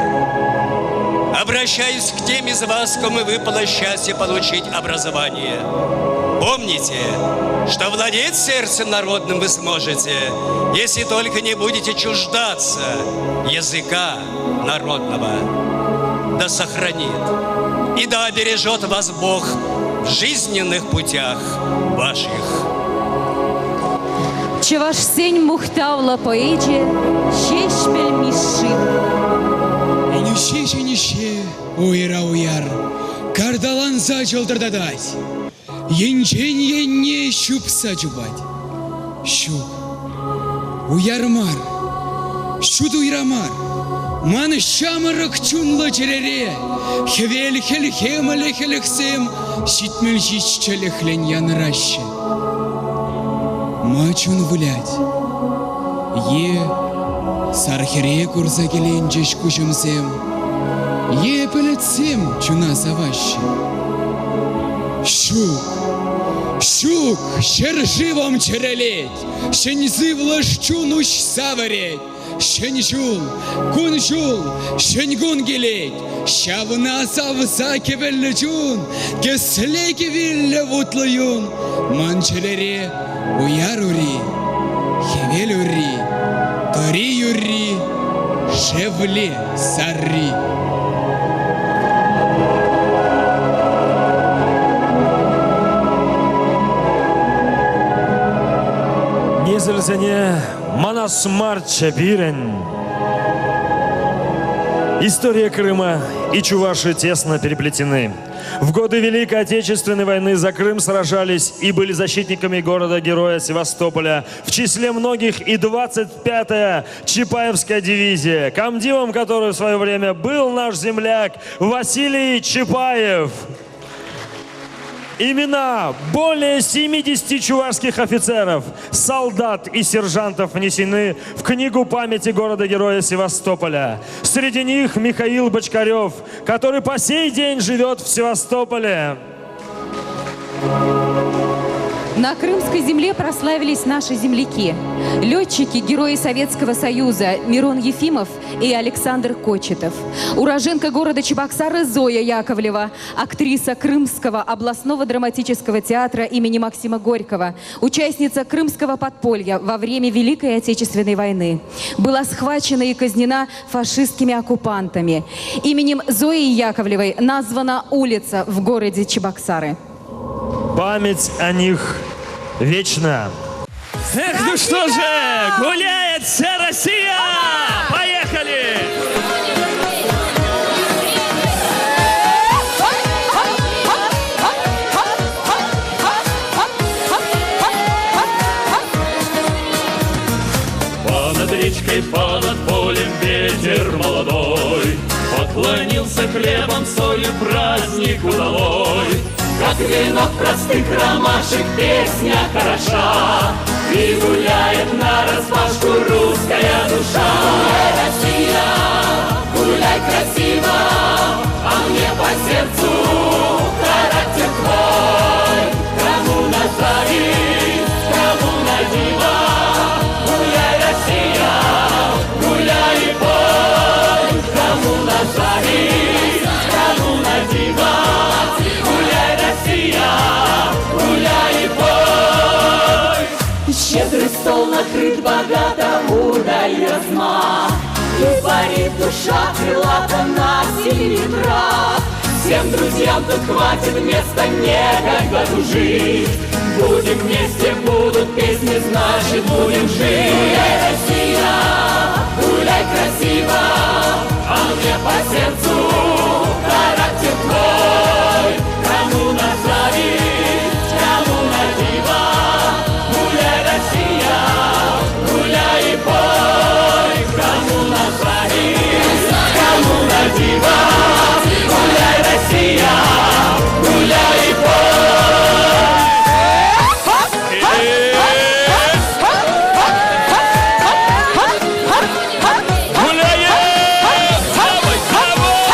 Обращаюсь к тем из вас, кому выпало счастье получить образование. Помните, что владеть сердцем народным вы сможете, если только не будете чуждаться языка народного. Да сохранит и да обережет вас Бог в жизненных путях ваших. Чӑвашсен мухтавлӑ поэчӗ Ҫеҫпӗл Мишши. Инҫе ҫинҫе уйра уяр карталанса чӑлтӑртатать, енчен енне ҫупса чупать. Ҫук, уяр мар, ҫут уйра мар, ман ҫамрӑк чунлӑ чӗрере хӗвел хӗлхемлӗ хӗлӗхсем 77 чӗлӗхлӗн янӑраҫҫӗ. Ма чун вылять? Е сар хӗре курса киленчӗҫ куҫӑмсем, е пӗлӗтсем чуна саваҫҫӗ. Ҫук, ҫук, ҫӗршывӑм чӗрӗлет, ҫӗн сывлӑш чун уҫса вӗрет. Ҫӗн ҫул, кун-ҫул, ҫӗн кун килет. Ҫавна савса кӗвӗллӗ чун, кӗсле кӗвиллӗ вутлӑ юн. Ман чӗрере уяр ури, хӗвел ури, тӑри юрри. Шевле сарри. Несӗлсене манас марччӗ пирӗн. История Крыма и Чуваши тесно переплетены. В годы Великой Отечественной войны за Крым сражались и были защитниками города-героя Севастополя. В числе многих и 25-я Чапаевская дивизия, комдивом которой в свое время был наш земляк Василий Чапаев. Имена более 70 чувашских офицеров, солдат и сержантов внесены в книгу памяти города-героя Севастополя. Среди них Михаил Бочкарев, который по сей день живет в Севастополе. На крымской земле прославились наши земляки. Летчики, герои Советского Союза Мирон Ефимов и Александр Кочетов. Уроженка города Чебоксары Зоя Яковлева, актриса Крымского областного драматического театра имени Максима Горького, участница Крымского подполья во время Великой Отечественной войны. Была схвачена и казнена фашистскими оккупантами. Именем Зои Яковлевой названа улица в городе Чебоксары. Память о них вечна. Эх, ну что же, гуляет вся Россия! Поехали! Понад речкой, понад полем ветер молодой Поклонился хлебом, солью праздник удалой. Как венок простых ромашек песня хороша, И гуляет нараспашку русская душа. Гуляй, Россия, гуляй красиво, А мне по сердцу характер твой. Кому на зависть, кому на диво, Гуляй, Россия, гуляй и пой. Кому на зависть, кому на диво, Гуляй, Россия, гуляй и пой. Щедрый стол накрыт богато, удаль размах, И парит душа крылата на семи ветрах. Всем друзьям тут хватит места, некогда тужить. Будем вместе, будут песни, значит, будем жить. Гуляй, Россия, гуляй красиво, а мне по сердцу характер твой. Кому на зависть, кому на диво, гуляй, Россия, гуляй и пой. Кому на зависть, кому на диво, гуляй, Россия, гуляй и пой. Гуляем! Давай, давай!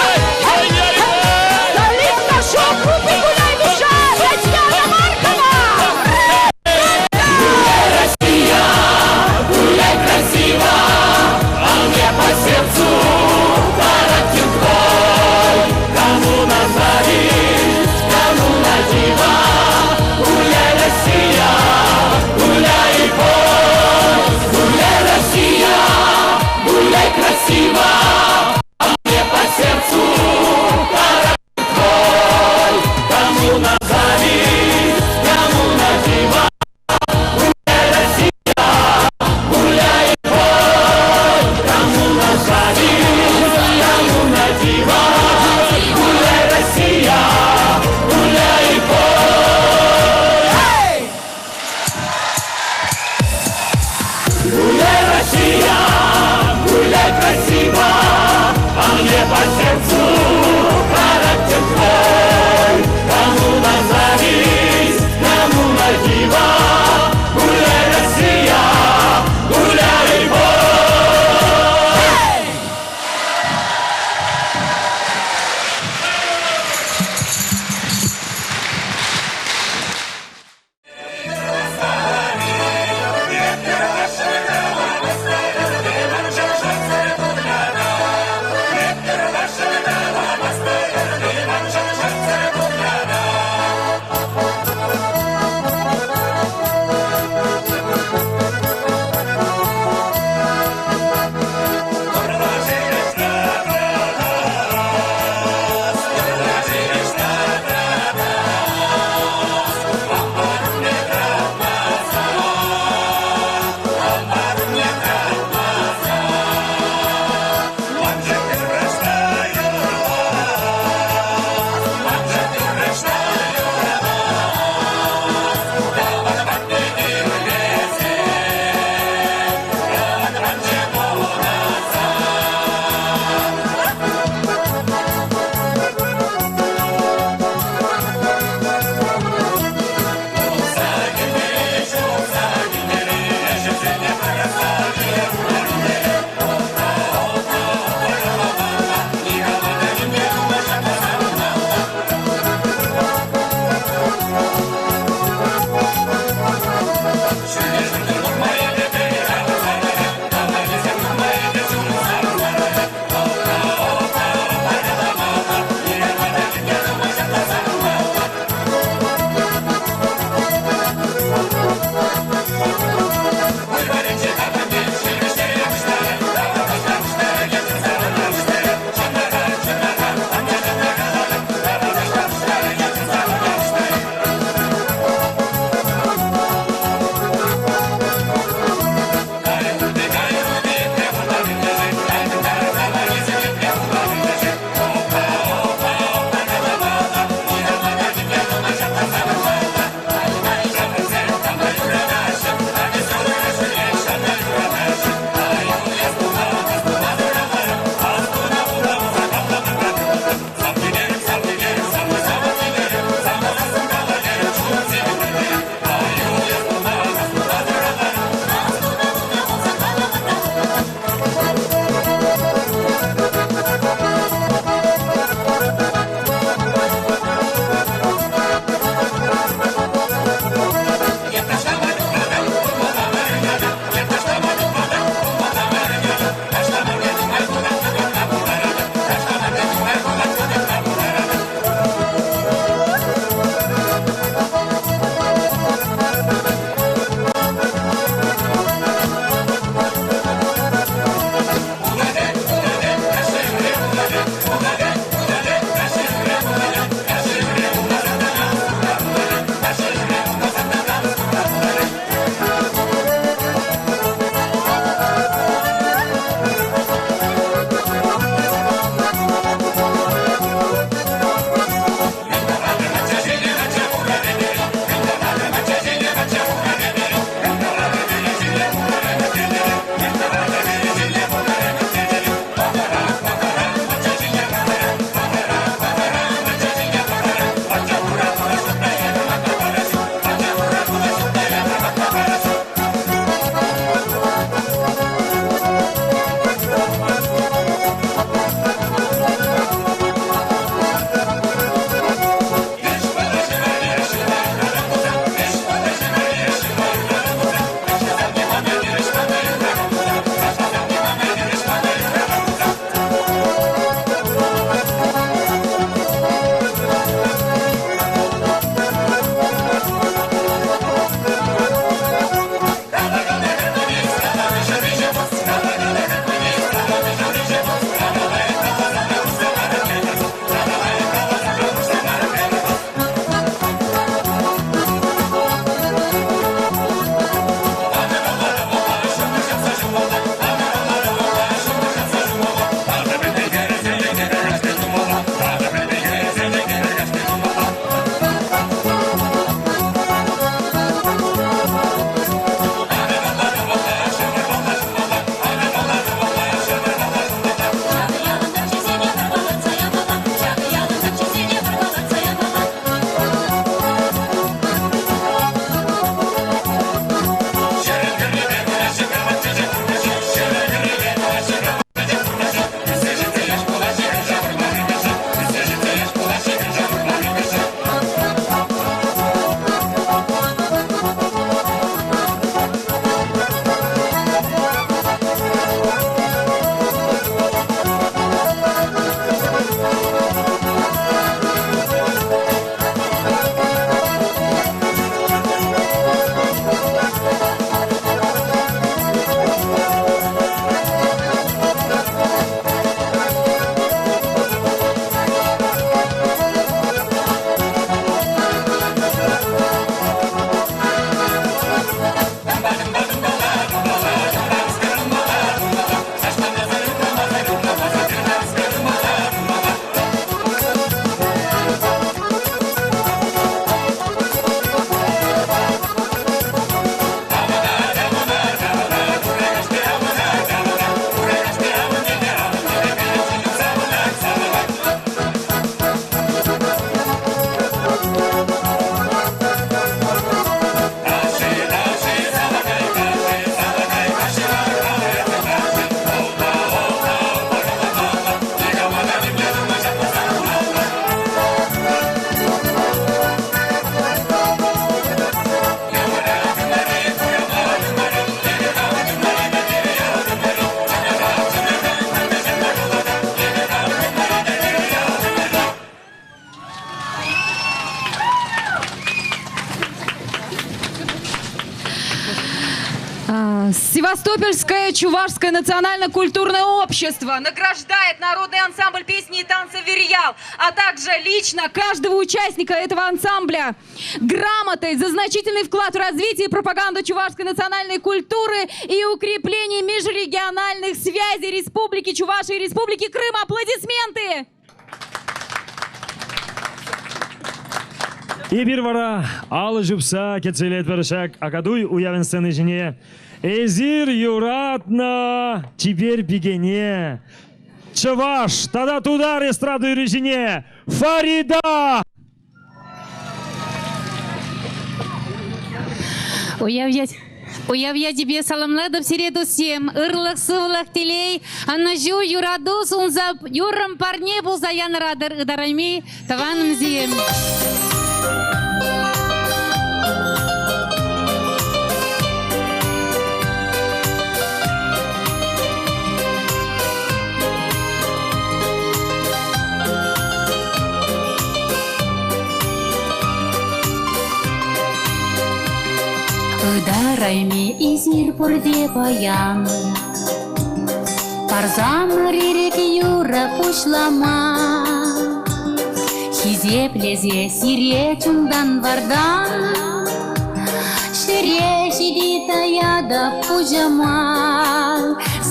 Севастопольское чувашское национально-культурное общество награждает народный ансамбль песни и танца «Верьял», а также лично каждого участника этого ансамбля грамотой за значительный вклад в развитие и пропаганду чувашской национальной культуры и укрепление межрегиональных связей Республики Чувашия и Республики Крым. Аплодисменты! Эпир вара алӑ ҫупса кӗтсе илетпӗр ҫак Акатуй уявӗн сцени ҫине. Эсир юратнӑ чипер пикене, чӑваш тата тутар эстрада юрӑҫине Фарида! Уяв Уяв ячӗпе саламлатӑп сире, туссем. Ырлӑх, сывлӑх, телей, ӑнӑҫу, юрату сунса юррӑм парне пулса янӑратӑр ытарайми тӑванӑмсем. Ытарайми эсир пурте паян. Парсамӑр ирӗк юрӑ пуҫлама. Хисеплесе сире чунтан вартан. Ҫӗре ҫити таятӑп пуҫӑма.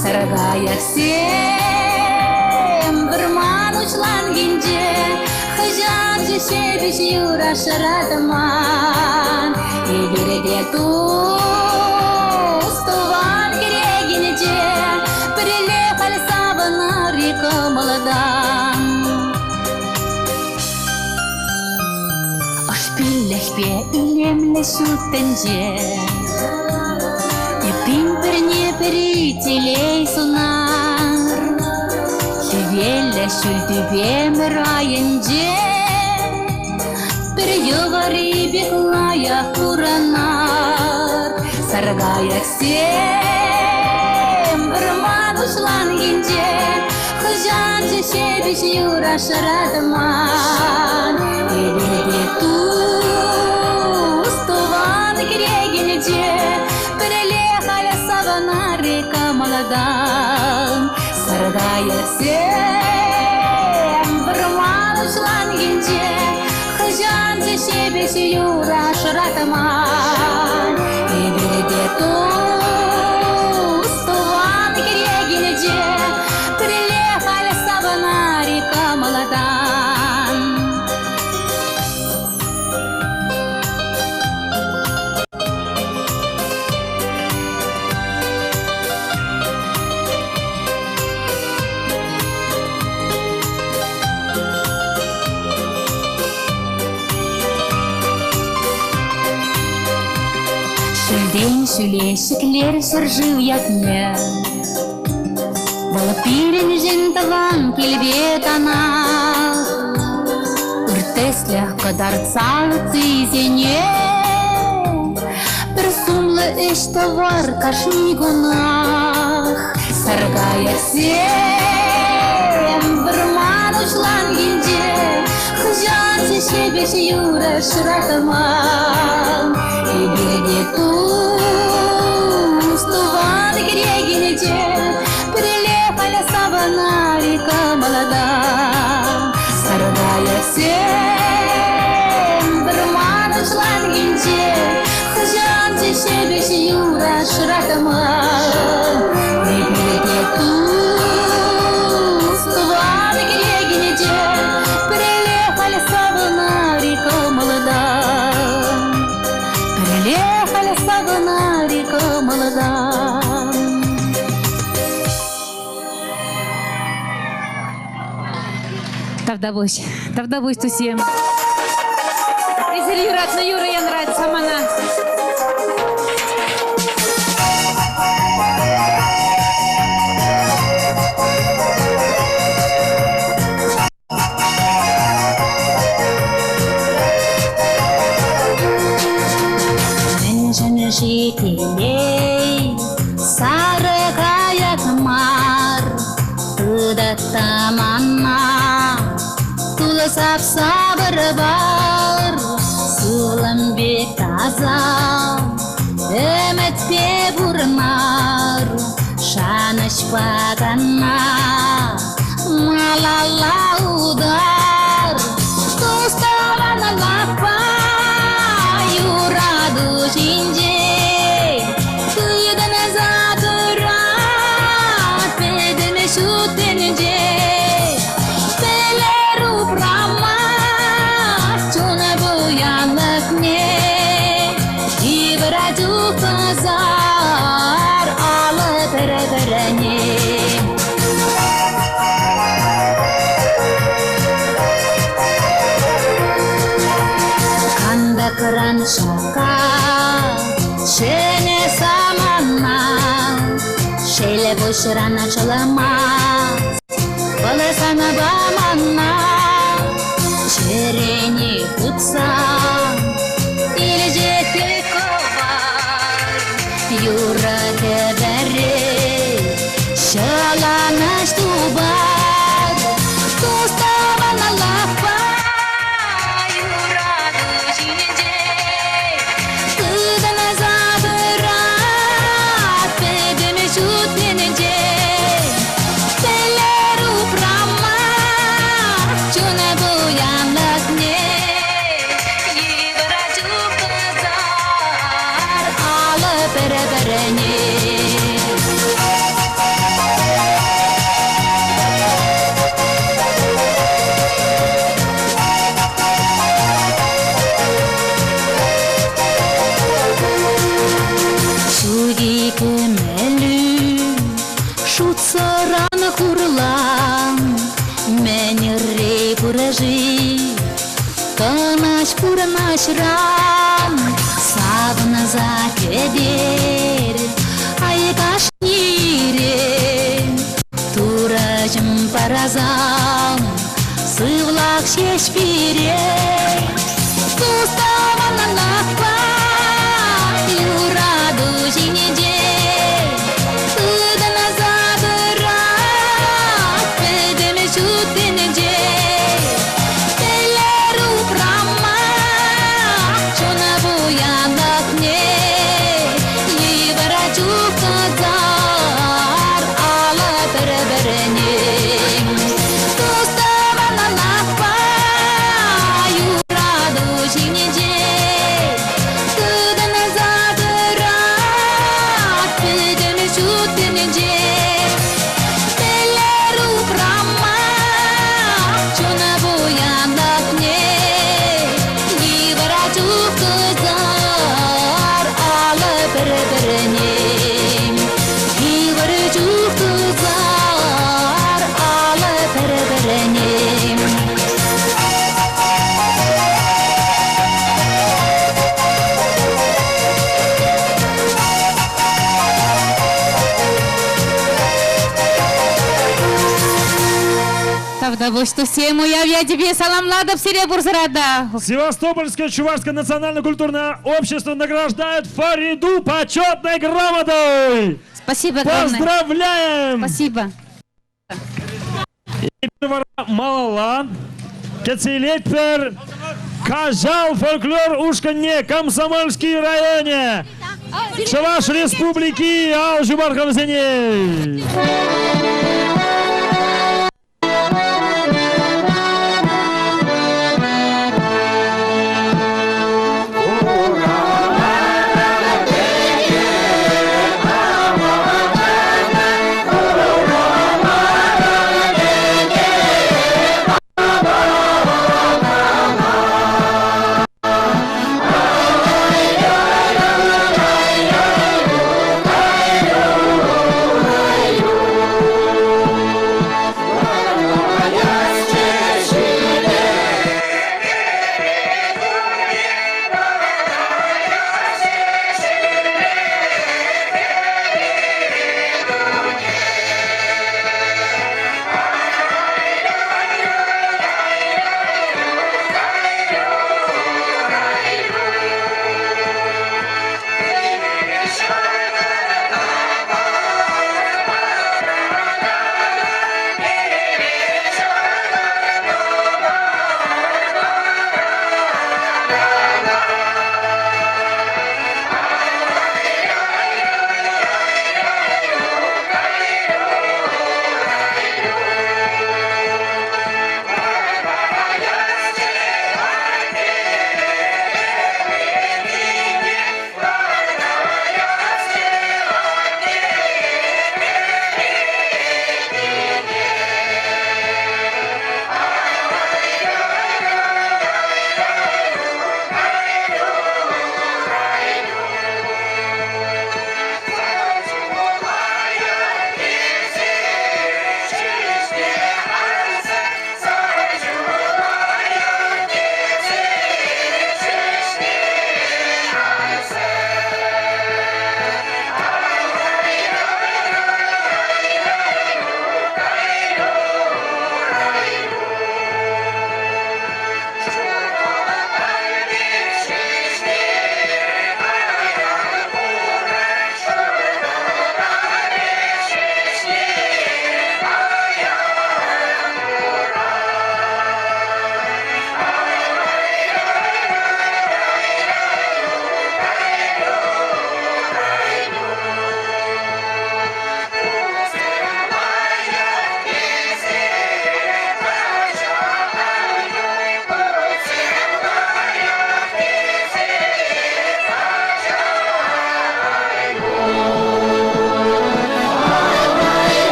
Саркайӑксем вӑрман уҫланкинче хӑҫан ҫепӗҫ юра шӑратман. Эпир те тус тӑван кӗрекинче пӗрле халь савӑнар-и кӑмӑлтан. Ӑшпиллӗхпе илемлӗ ҫут тӗнче. Эппин пӗрне-пӗри телей сунар. Хӗвеллӗ ҫӳл тӳпемӗр айӗнче пӗр йӑвари пек лайӑх пурӑнар. Саркайӑксем вӑрман уҫланкинче хӑҫан ҫепӗҫ юра шӑратман. Эпир те тус тӑван кӗрекинче пӗрле халь савӑнар-и кӑмӑлтан. Саркайӑксем вӑрман уҫланкинче хӑҫан ҫепӗҫ юра шӑратман. Эпир те тус тӑван кӗрекинче пӗрле халь савӑнар-и кӑмӑлтан. Ҫӳлтен ҫӳле ҫӗклер ҫӗршыв ятне. Вӑл пирӗншӗн тӑван килпе танах. Ыр тӗслӗх кӑтартса ыттисене пӗр сумлӑ ӗҫ тӑвар кашни кунах. Саркайӑксем вӑрман уҫланкинче хӑҫан ҫепӗҫ юрӑ шӑратман. Эпир те тус тӑван кӗрекинче пӗрле халь савӑнар-и кӑмӑлтан. Саркайӑксем вӑрман уҫланкинче хӑҫан ҫепӗҫ юрӑ шӑратман. Эпир те тус тӑван кӗрекинче пӗрле халь савӑнар-и кӑмӑлтан. Пӗрле халь савӑнар-и кӑмӑлтан. Тавтапуҫ. Тавтапуҫ, туссем. Эсир юратнӑ юрӑ янрать самана. Мӗншӗн-ши телей сарӑ кайӑк мар, тытаттаманна тулӑ сапса вӑр-вар, сывлӑм пек таса ӗмӗтпе пурӑнар. Шанӑҫпа кӑна малалла утар. Тус-тӑванлӑхпа юрату ҫинче тытӑнса тӑрать пӗтӗм ҫут тӗнче. Пӗлер упрама чун пуянлӑхне, йывӑр чух тӑсар алӑ пӗр-пӗрне. Кантӑкран шакка ҫӗнӗ самана, шел пуҫран чӑлӑмасть, вӑл санпа мана. Чӗрене хыпса илчӗ кӑвар, юрӑ-кӗвӗре ҫӑлӑнӑҫ тупар. Тус-тӑванлӑхпа юрату ҫинче тытӑнса тӑрать пӗтӗм ҫут тӗнче. Пӗлер упрама чун пуянлӑхне, йывӑр чух тӑсар алӑ пӗр-пӗрне. Ҫук кӗмӗлӳ шутсӑран хурлан, мӗн ырри пур-ши тӑнӑҫ пурнӑҫран? Савӑнса кӗтер ай кашни ире, Турӑҫӑм парасам сывлӑх ҫеҫ пире. Тус-тӑванлӑхпа юрату ҫинче тытӑнса тӑрать пӗтӗм ҫут тӗнче. Пӗлер упрама чун пуянлӑхне, йывӑр чух тӑсар алӑ пӗр-пӗрне. Тус-тӑванлӑхпа юрату ҫинче тытӑнса тӑрать пӗтӗм ҫут тӗнче. Пӗлер упрама чун пуянлӑхне, йывӑр чух тӑсар алӑ пӗр-пӗрне. Йывӑр чух тӑсар алӑ пӗр-пӗрне. Тавтапуҫ, туссем, уяв ячӗпе саламлатӑп сире пурсӑра та. Севастопольское чувашское национально-культурное общество награждает Фариду почетной грамотой! Спасибо огромное. Поздравляем! Спасибо. Эпир вара малалла кӗтсе илетпӗр Каҫал фольклор ушкӑнне Комсомольски районӗ Чӑваш Республики ал ҫупар-ха вӗсене!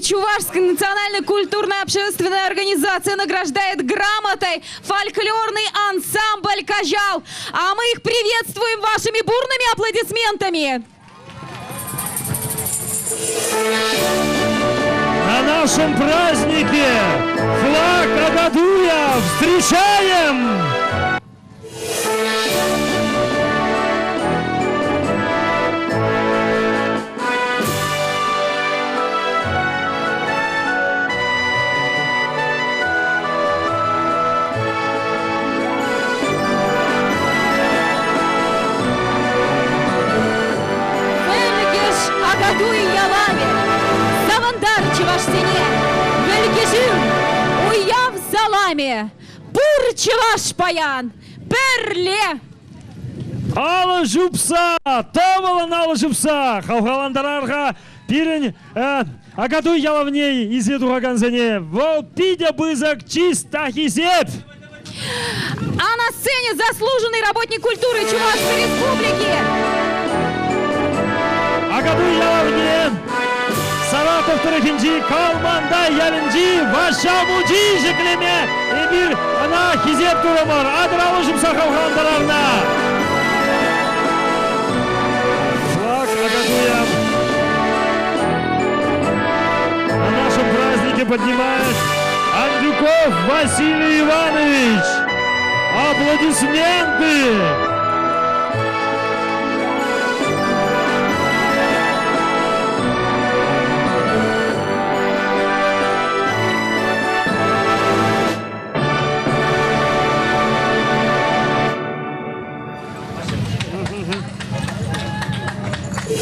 Чувашская национальная культурная общественная организация награждает грамотой фольклорный ансамбль «Кожал». А мы их приветствуем вашими бурными аплодисментами. На нашем празднике флаг Агадуя встречаем! Вӗлкӗш Акатуй ялавӗ, савӑнтар чӑвашсене, вӗлкӗшӳ, уяв саламӗ, пур чӑваш паян пӗрле! Алӑ ҫупса, тӑвӑлӑн алӑ ҫупса хавхалантарар-ха пирӗн Акатуй ялавне илсе тухакансене. Вӑл питӗ пысӑк чыс та хисеп! А на сцене заслуженный работник культуры Чувашской Республики. Акатуй ялавне Саратов тӑрӑхӗнчи Калмантай ялӗнчи Ваҫҫа мучи ҫӗклеме эпир ӑна хисеп турӑмӑр. Атӑр алӑ ҫупса хавхалантарарна. Флаг Акатуя на нашем празднике поднимает Андюков Василий Иванович. Аплодисменты!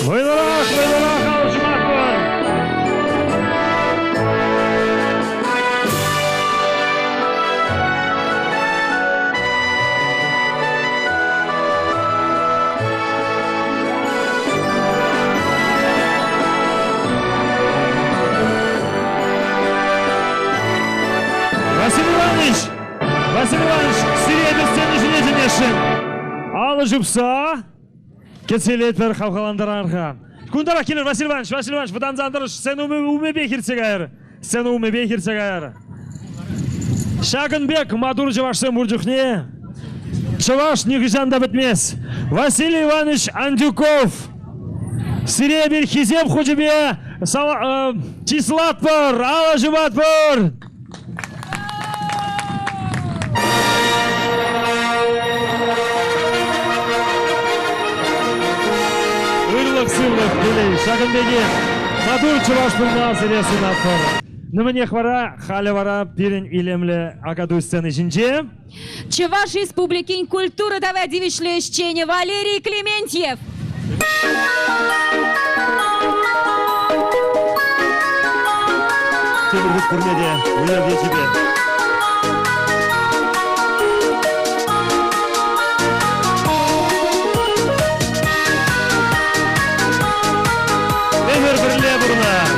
Вӑйлӑрах, вӑйлӑрах ал ҫуматпӑр! Василий Иванович! Василий Иванович, сире эпир сцена ҫине чӗнесшӗн. Алӑ ҫупса кӗтсе хавхалантарар-ха. Кунтарах килӗр, Василий Иванович, Василий Иванович, вӑтанса ан тӑрӑш, сцена умӗпе хирсе кайӑр. Сцена умӗпе хирсе кайӑр. Ҫакӑн пек матур чӑвашсем пур чухне чӑваш нихӑҫан та пӗтмест. Василий Иванович Андюков сире эпир хисеп хучӗпе чыслатпӑр, алӑ ҫупатпӑр. Ырлӑх-сывлӑх, телей, ҫакӑн пекех матур чӑваш пулма сире сунатпӑр. Ну мӗнех вара, халӗ вара пирӗн илемлӗ Акатуй сцени ҫинче Чӑваш Республикин культура тава тивӗҫлӗ ӗҫченӗ Валерий Клементьев. Тепӗр хут пурне те уяв ячӗпе. Ӗмӗр пӗрле пурӑнар!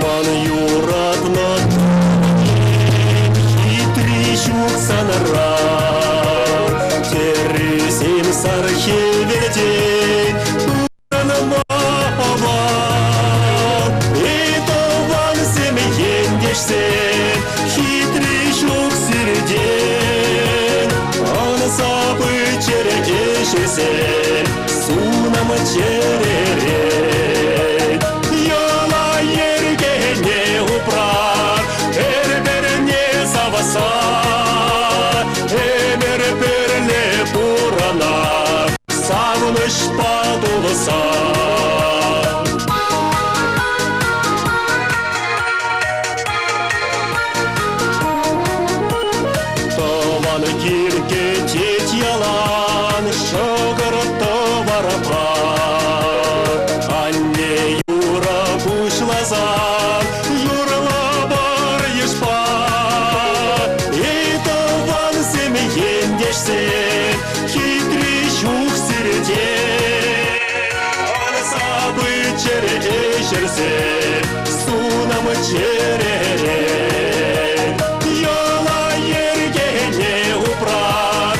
Ман юратнӑ хитри ҫук санра, Террисем сар хӗвелтен пурӑнма аван. Эй, тӑвансем, ентешсем, хитри ҫук сиртен, Ӑнса пыччӑр ӗҫӗсем, сунам чӗререн. Йӑла-йӗркене упрар, пӗр-пӗрне савса, ӗмӗр пӗрле пурӑнар, савӑнӑҫпа тулса. Тӑван киркетет ялан ҫӑкӑр тӑварпа. Анне юрӑ пуҫласан юрлӑпӑр йышпа. Эй, тӑвансем, ентешсем, хитре ҫук сирте. Ӑнса пыччӑр ӗҫӗрсем, сунам чӗререн. Йӑла-йӗркене упрар,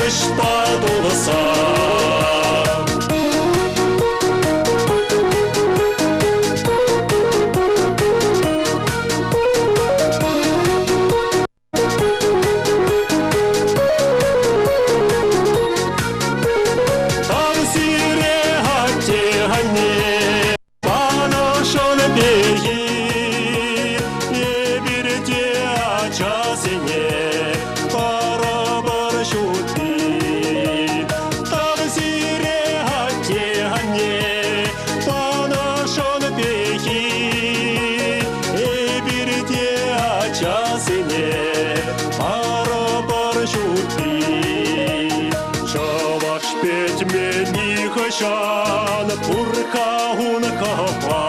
Савӑнӑҫпа тулса. Тав сире, атте-анне, панӑшӑн пехил. Эпир те ачасене парӑпӑр ҫутти. Тав сире, атте-анне, панӑшӑн пехил. Эпир те ачасене парӑпӑр ҫутти. Чӑваш петме нихӑҫан пур-ха ун кӑпа.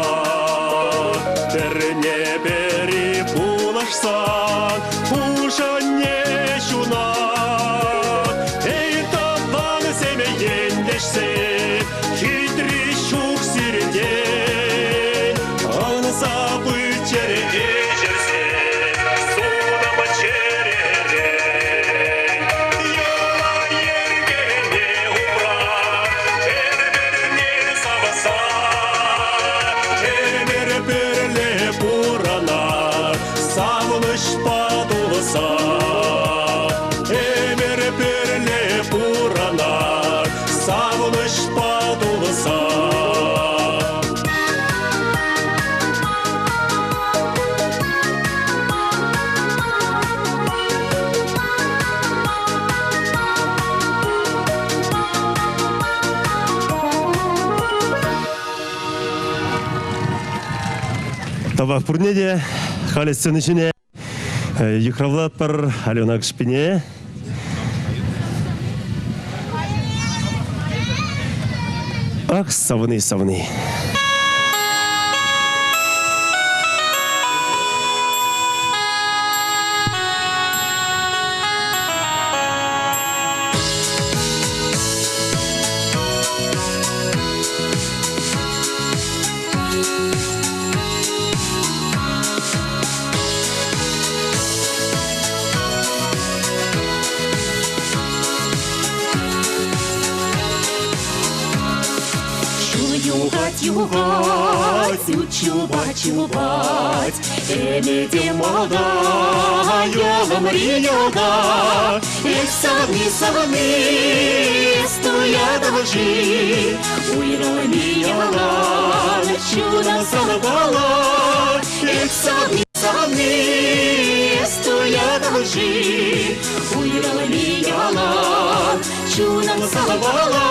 Пӗрне-пӗри пулӑшсан пушанне ҫунат. Эй, тӑвансем, ентешсем, хитри ҫук сиртен. Ӑнса пыччӑр ӗҫӗрсем, сунам чӗререн. Йӑла-йӗркене упра, пӗр-пӗрне савса. Ӗмӗр пӗрле пурӑнар, савӑнӑҫпа тулса. Ӗмӗр пӗрле пурӑнар, савӑнӑҫпа тулса. Тавах пурне те халӗ сцена ҫине йыхравлатпӑр Алена Кшпине. Ах, савни, савни. Ҫул юхать, юхать, чупать, чупать, Эмете малта, ялӑмри ялта, Эх, савни, савни, стоят Уйрӑлми ялан, чунӑм санпала. Эх, савни, савни, стоят Уйрӑлми ялан, чунӑм санпала.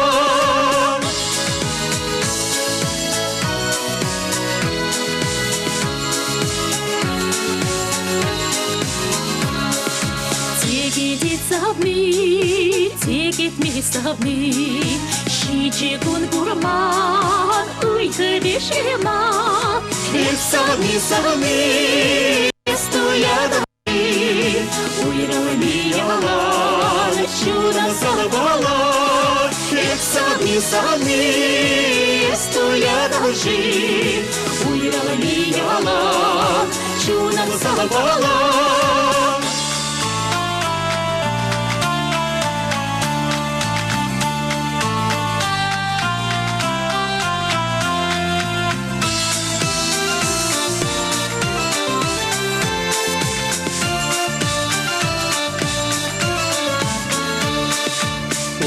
Текетет савни, текетме савни, Ҫичӗ кун курман, ыйхӑ шыма. Эх, савни, савни, стоят Уйрӑлми ялан, чунӑм санпала. Эх, савни, савни, стоят Уйрӑлми ялан, чунӑм санпала.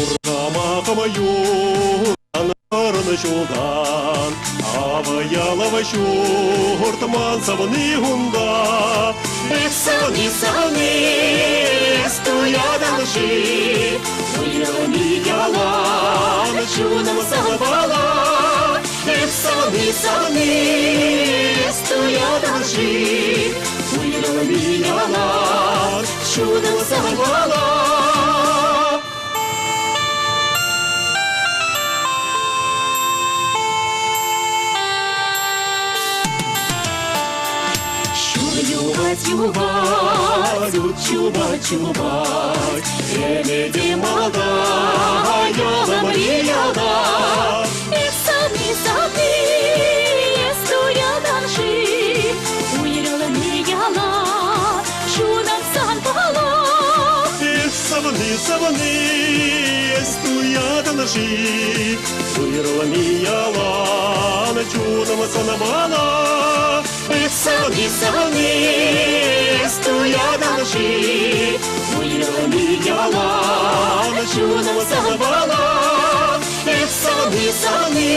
Урхамахӑм юран ҫултан, Авӑ ялава ҫурт ман савни унта. Эх, савни, савни, стоядан-ши, Уйрӑлми ялан, чунӑм санпала. Эх, савни, савни, стоядан-ши, Уйрӑлми ялан, чунӑм санпала. Ҫул юхать, юхать, чупать, чупать, Эмете малта, ялӑмри ялта. Эх, савни, савни, стоядан-ши, Уйрӑлми ялан, чунӑм санпала. Эх, савни, савни, савни, эс туятӑн-ши? Уйрӑлми ялан чунӑм санпала. Эх, савни, савни, эс туятӑн-ши? Уйрӑлми ялан чунӑм санпала. Эх, савни, савни,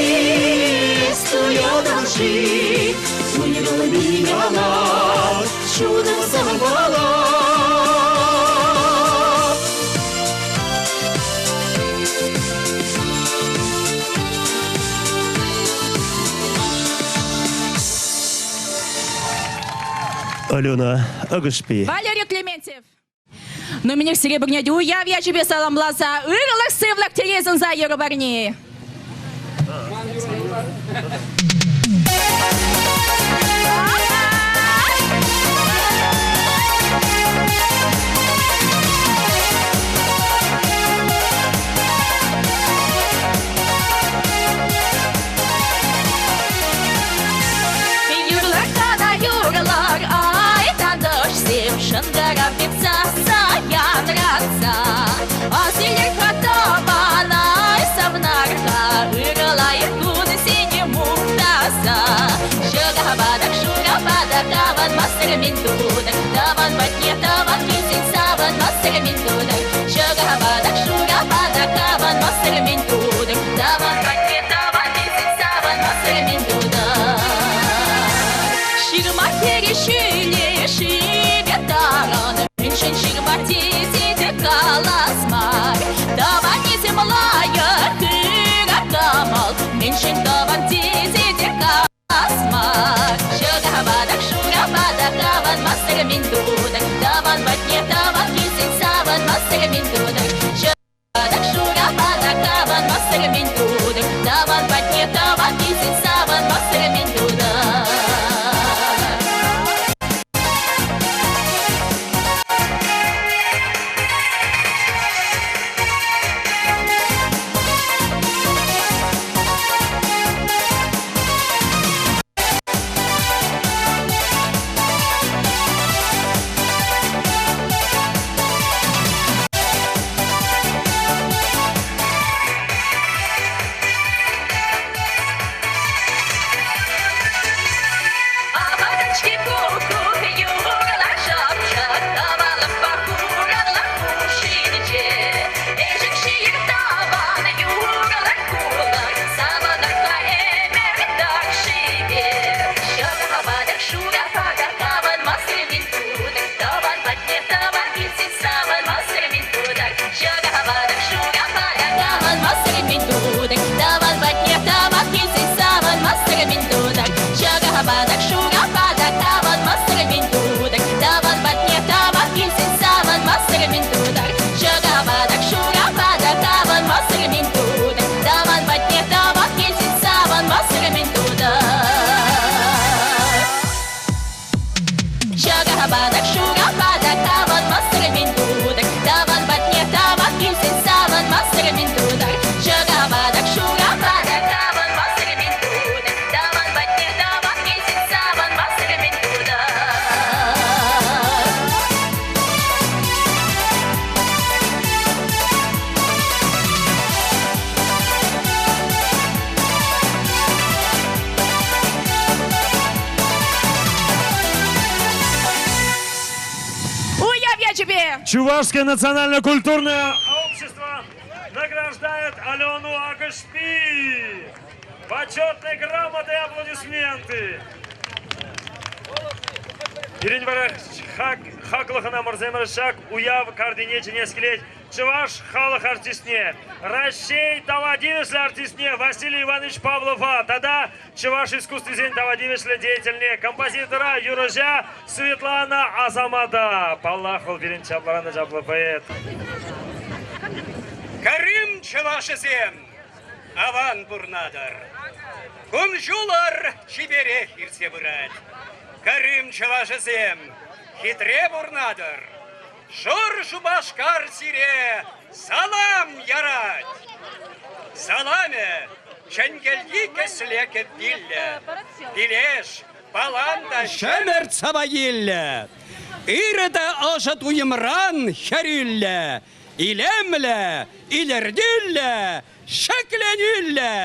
эс туятӑн-ши? Уйрӑлми ялан чунӑм санпала. Алена Агашпи. Валерий Клементьев. Ну, минех сире пӗрне уяв ячӗпе саламласа ырӑлӑх-сывлӑх телей сунса юрӑ парни. Юрлар юрлар, ай, тантӑшсем, шӑнкӑрав пек сасса янратса. Асилер тӑван, ай, савнарха, ырӑлайӑх кунсене мухтаса. Ҫӑкапатӑк, шурапатӑк, аванмастӑр мӗн тутӑр, тӑван патне тӑван килсен савӑнмастӑр мӗн тутӑр. Ҫӑкапатӑк, шурапатӑк, аванмастӑр мӗн тутӑр, тӑван патне тӑван килсен савӑнмастӑр мӗн тутӑр. Ҫырма хӗрӗ ҫӳле шывӗ тарӑн, мӗншӗн ҫырма тесе те калас мар. Тӑванӗсем лайӑх ырӑ кӑмӑл, мӗншӗн тӑван тесе те калас мар. Ҫӑкапатӑк, шурапатӑк, аванмастӑр мӗн тутӑр, тӑван патне тӑван килсен савӑнмастӑр мӗн тутӑр. Ҫӑкапатӑк, шурапатӑк, аванмастӑр мӗн тутӑр, тӑван патне тӑван килсен савӑнмастӑр мӗн тутӑр. Аватӑн-ҫке куккук юрлать шӑпчӑк, тӑвалӑхпа хураллах пуҫӗнче. Ӗҫӗк ҫийӗр тӑван юрлать кулӑк, савӑнать-ха ӗмӗр тӑршшипе. Ҫӑкӑр-патӑк, шурӑ-патӑк, авӑнмасӑр мӗн тутӑр, тӑван патне тӑван килсен савӑнмасӑр мӗн тутӑр. Ҫӑкӑр-патӑк, шурӑ-патӑк, авӑнмасӑр мӗн тутӑр, тӑван патне тӑван килсен савӑнмасӑр мӗн тутӑр. Ҫӑкӑр-патӑк, шурӑ-патӑк, авӑнмасӑр мӗн тутӑр, тӑван патне тӑван килсен савӑнмасӑр мӗн тутӑр. Ҫӑкӑр-патӑк, шурӑ-патӑк, авӑнмасӑр мӗн тутӑр, тӑван патне тӑван килсен савӑнмасӑр мӗн тутӑр. Ҫӑкӑр-патӑк, шурӑ-патӑк, авӑнмасӑр мӗн тутӑр, тӑван патне тӑван килсен савӑнмасӑр мӗн тутӑр. Ҫӑкӑр-патӑк, шурӑ-патӑк, авӑнмасӑр мӗн тутӑр, тӑван патне тӑван килсен савӑнмасӑр мӗн тутӑр. Уяв ячӗпе! Чувашское национально-культурное общество награждает Алену Агашпи. Почетные грамоты и аплодисменты. Пирӗн вара хаклӑ хӑнамӑрсемӗр ҫак уяв картине чӗнес килет. Чӑваш халӑх артистне, Раҫҫей тава тивӗҫлӗ артистне Василий Иванович Павлова тата чӑваш искусствисен тава тивӗҫлӗ деятельне, композитора, юрӑҫа Светлана Асамата. Паллах, вӑл пирӗн чаплӑран та чаплӑ поэт. Крым чӑвашӗсем аван пурнатӑр. Кун-ҫулӑр чиперех иртсе пырать. Крым чӑвашӗсем хитре пурнатӑр. Шур Шупашкар сире салам ярать! Саламӗ чӗнкелти кӗсле кӗввиллӗ, пилеш, палан та Илемлӗ, илӗртӳллӗ, ҫӗкленӳллӗ!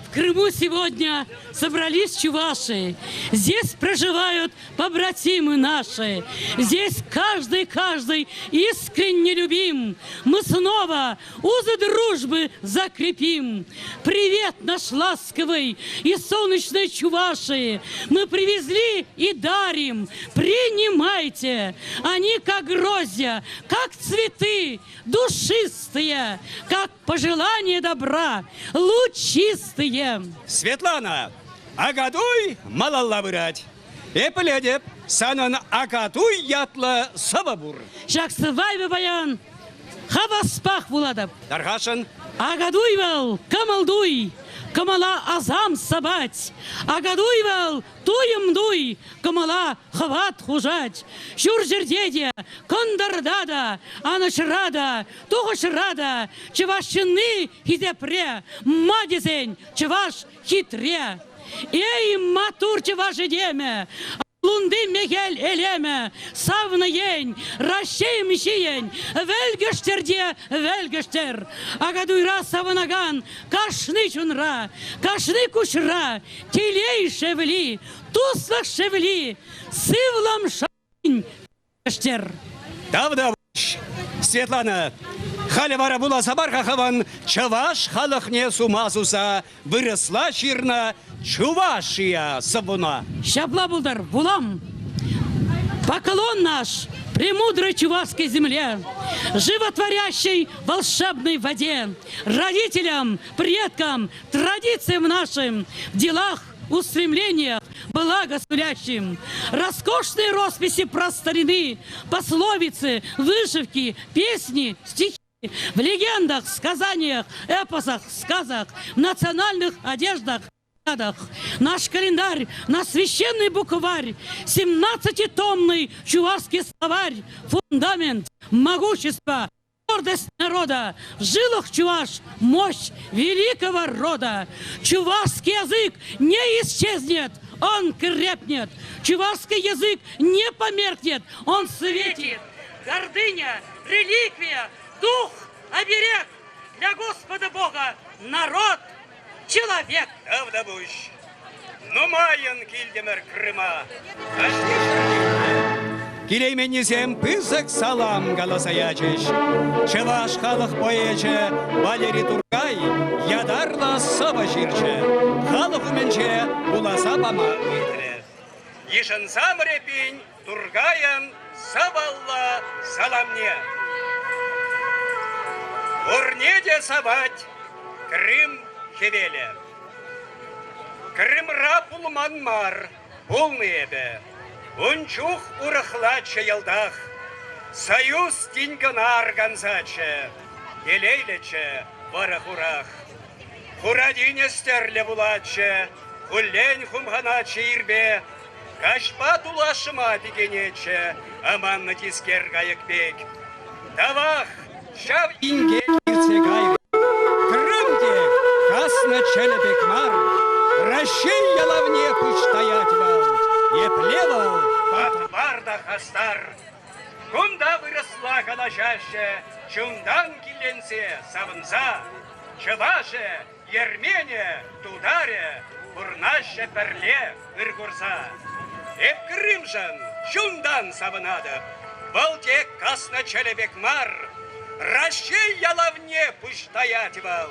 В Крыму сегодня собрались чуваши. Здесь проживают побратимы наши. Здесь каждый-каждый искренне любим. Мы снова узы дружбы закрепим. Привет наш ласковый и солнечной Чувашии. Мы привезли и дарим. Принимайте. Они как гроздья, как цветы, душистые, как пожелание добра, лучистые. Светлана, Акатуй малалла пырать. Эп пӗлетӗп, санӑн Акатуй ятлӑ сӑвӑ пур. Ҫак сӑвва эпӗ паян хаваспах вулатӑп. Тархасшӑн. Акатуй вӑл кӑмӑл-туй, кӑмӑла асам сапать. Акатуй вӑл туйӑм-туй, кӑмӑла хӑват хушать. Ҫурҫӗрте те, кӑнтӑрта та, анӑҫра та, тухӑҫра та чӑваш ҫынни хисепре, ма тесен чӑваш хитре. Эй, маттур чӑваш этемӗ! Лунти мехел элемӗ, савнӑ ен, Раҫҫейӗм ҫийӗн, вӗлкӗштер те вӗлкӗштер. Акатуйра савӑнакан кашни чунра, кашни куҫра телей шевли, туслӑх шевли, сывлӑм шӑршин вӗлкӗштер. Тавтапуҫ, Светлана. Халӗ вара вуласа пар-ха хӑвӑн чӑваш халӑхне сума суса вырӑсла ҫырнӑ Чувашия сӑввуна. Ҫапла пултӑр, вулам. Поклон наш премудрой чувашской земле, животворящей волшебной воде, родителям, предкам, традициям нашим, в делах, устремлениях, благо сулящим. Роскошные росписи простарины, пословицы, вышивки, песни, стихи в легендах, сказаниях, эпосах, сказах, в национальных одеждах, Наш календарь, наш священный букварь, 17-томный чувашский словарь, фундамент, могущество, гордость народа, в жилах чуваш мощь великого рода. Чувашский язык не исчезнет, он крепнет. Чувашский язык не померкнет, он светит. Гордыня, реликвия, дух, оберег для Господа Бога, народ, человек. Тавтапуҫ. Нумайӑн килтӗмӗр Крыма. Килейменнисем пысӑк салам каласа ячӗҫ. Чӑваш халӑх поэчӗ Валери Туркай ятарлӑ сӑвӑ ҫырчӗ, халӑх умӗнче вуласа пама ыйтрӗ. Йышӑнсамӑр эппин Туркайӑн сӑвӑллӑ саламне. Пурне те савать Крым хӗвелӗ. Крымра пулман мар, пулнӑ эпӗ. Ун чух урӑхлаччӗ йӑлтах. Союз тин кӑна аркансаччӗ, телейлӗччӗ вӑрӑ-хурах. Хура тинӗс тӗрлӗ пулатчӗ, хуллен хумханатчӗ ирпе. Каҫпа тулашма пикенетчӗ аманнӑ тискер кайӑк пек. Тавах, ҫав инкек иртсе кайрӗ. Крым те каснӑ чӗлӗ пек мар, Раҫҫей ялавне пуҫ таять вӑл. Епле вӑл патвар та хастар. Кунта вырӑсла калаҫаҫҫӗ, чунтан киленсе, савӑнса. Чӑвашӗ, ерменӗ, тутарӗ пурнаҫҫӗ пӗрле ыр курса. Эп Крымшӑн чунтан савӑнатӑп, вӑл тек каснӑ чӗлӗ пек мар. Раҫҫей ялавне пуҫ таять вӑл,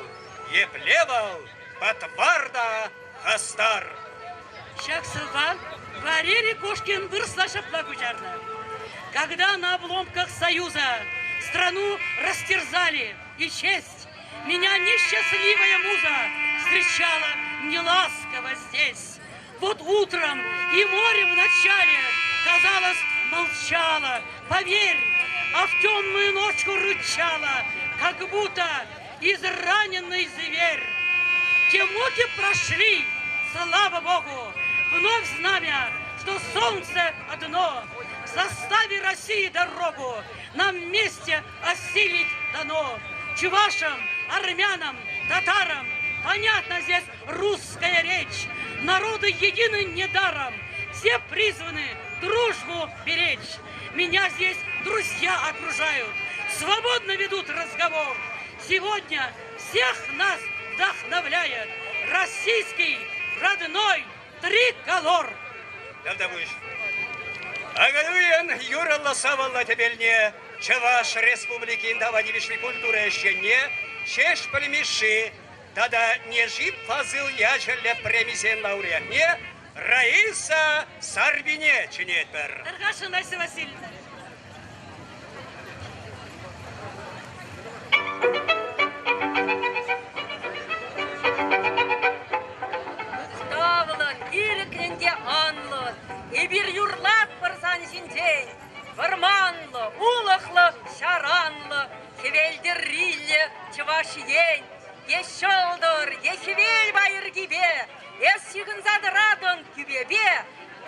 епле вӑл патвар та хастар. Ҫак сӑвва Валерий Кошкин вырӑсла ҫапла куҫарнӑ. Когда на обломках Союза страну растерзали и честь Меня несчастливая муза встречала неласково здесь. Вот утром и море в начале, казалось, молчало, поверь, а в темную ночку рычало, как будто израненный зверь. Те муки прошли, слава Богу, вновь знамя, что солнце одно, в составе России дорогу нам вместе осилить дано. Чувашам, армянам, татарам понятна здесь русская речь. Народы едины недаром, все призваны дружбу беречь. Меня здесь друзья окружают. свободно ведут разговор. Сегодня всех нас вдохновляет российский родной триколор. Тавтапуҫ. Акатуйӑн юрӑллӑ сӑвӑллӑ тӗпелне Чӑваш Республикин тава тивӗҫлӗ культура ӗҫченне Ҫеҫпӗл Мишши тата Нежип Фазыл ячӗллӗ премисен лауреатне Раиса Сарпине чӗнетпӗр. Тархасшӑн, Раиса Васильевна. Мухтавлӑн, ирӗклӗн те анлӑн эпир юрлатпӑр сан ҫинчен. Вӑрманлӑ, улӑхлӑ, ҫаранлӑ, хӗвел тӗрриллӗ Чӑваш Ен. Е ҫӑлтӑр, е хӗвел пайӑркипе, эс ҫыхӑнса тӑратӑн тӳпепе.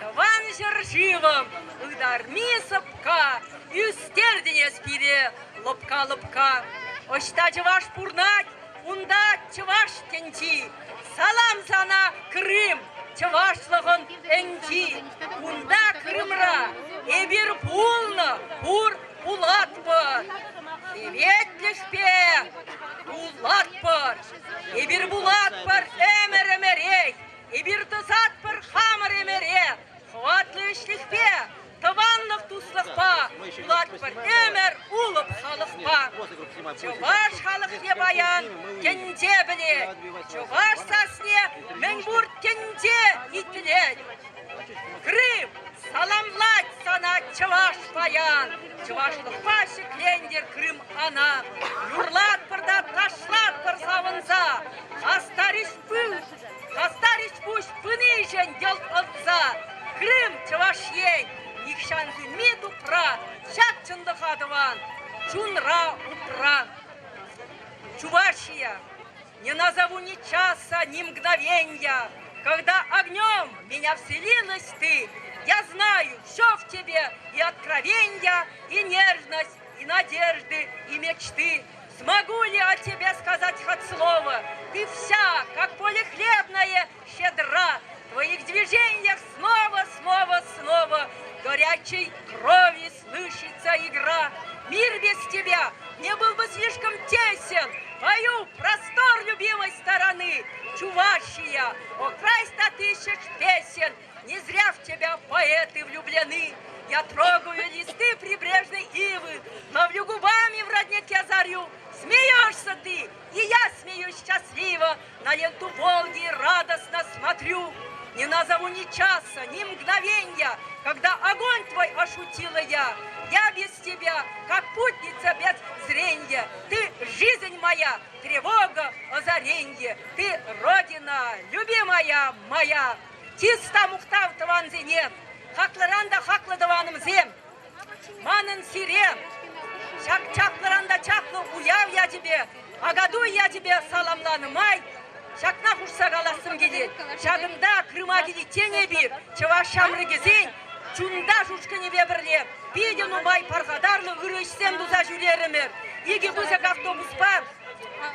Тӑван ҫӗршывӑм ытарми сӑпка, ӳстертӗн эс пире лӑпка-лӑпка. Ӑҫта чӑваш пурнать, унта чӑваш тӗнчи. Салам сана, Крым, чӑвашлӑхӑн ӗнчи. Унта, Крымра, эпир пулнӑ, пур пулатпӑр. Теветлӗхпе тулатпӑр. Эпир пулатпӑр ӗмӗр-ӗмӗрех. Эпир тӑсатпӑр хамӑр ӗмӗре хӑватлӑ ӗҫлӗхпе, тӑванлӑх туслӑхпа, пулатпӑр ӗмӗр улӑп халӑхпа. Чӑваш халӑхне паян тӗнче пӗлет, чӑваш сасне мӗнпур тӗнче итлет. Крым саламлать сана чӑваш паян, чӑвашлӑхпа ҫӗклентӗр Крым ана. Юрлатпӑр та ташлатпӑр савӑнса, хастар ӗҫ Хастар ӗҫ-пуҫ пынишӗн йӑлт ӑнса, Крым, Чӑваш Ен, нихҫан сӳнми тупра, ҫак чӑнлӑха тӑван чунра упра. Чувашия, не назову ни часа, ни мгновенья, когда огнем меня вселилась ты, я знаю, все в тебе и откровенья, и нежность, и надежды, и мечты. Смогу ли о тебе сказать хоть слово? Ты вся, как поле хлебное, щедра. В твоих движениях снова, снова, снова горячей крови слышится игра. Мир без тебя мне был бы слишком тесен. Пою простор любимой стороны. Чувашия, о край 100 000 песен, не зря в тебя поэты влюблены. Я трогаю листы прибрежной ивы, ловлю губами в роднике зарю. Смеешься ты, и я смеюсь счастливо, на ленту Волги радостно смотрю. Не назову ни часа, ни мгновенья, когда огонь твой ошутила я. Я без тебя, как путница без зрения. Ты жизнь моя, тревога, озаренье. Ты родина, любимая моя. Чыс та мухтав тӑвансене, хаклӑран та хаклӑ тӑванӑмсем. Манӑн сире ҫак чаплӑран та чаплӑ уяв ячӗпе, Акатуй ячӗпе саламланӑ май ҫакна хушса калассӑм килет. Ҫакӑнта Крыма киличчен эпир чӑваш ҫамрӑкӗсен Чунташ ушкӑнӗпе пӗрле питӗ нумай пархатарлӑ ырӑ ӗҫсем туса ҫӳрерӗмӗр. Икӗ пысӑк автобуспа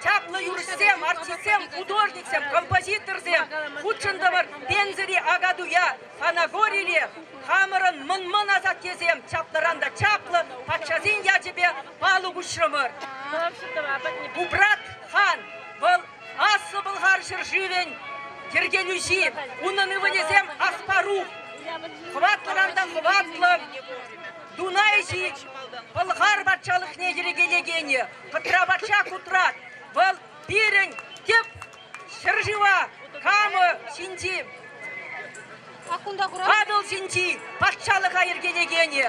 Чаплӑ юрӑҫсем, артистсем, художниксем, композиторсем хутшӑнтӑмӑр Пензӑри Акатуя, Фанагорире хамӑрӑн мӑн-мӑн асаттесем чаплӑран та чаплӑ патшасен ячӗпе палӑк уҫрӑмӑр. Кубрат хан вӑл Аслӑ Пӑлхар ҫӗршывӗн йӗркелӳҫи, унӑн ывӑлӗсем Аспарух, хӑватлӑран та хӑватлӑ Дунай ҫич Пӑлхар патшалӑхне йӗркелекенӗ. Кӑтра патша кутрат. Вӑл пирӗн тӗп ҫӗршыва Кама ҫинчи Атӑл ҫинчи патшалӑха йӗркелекенӗ.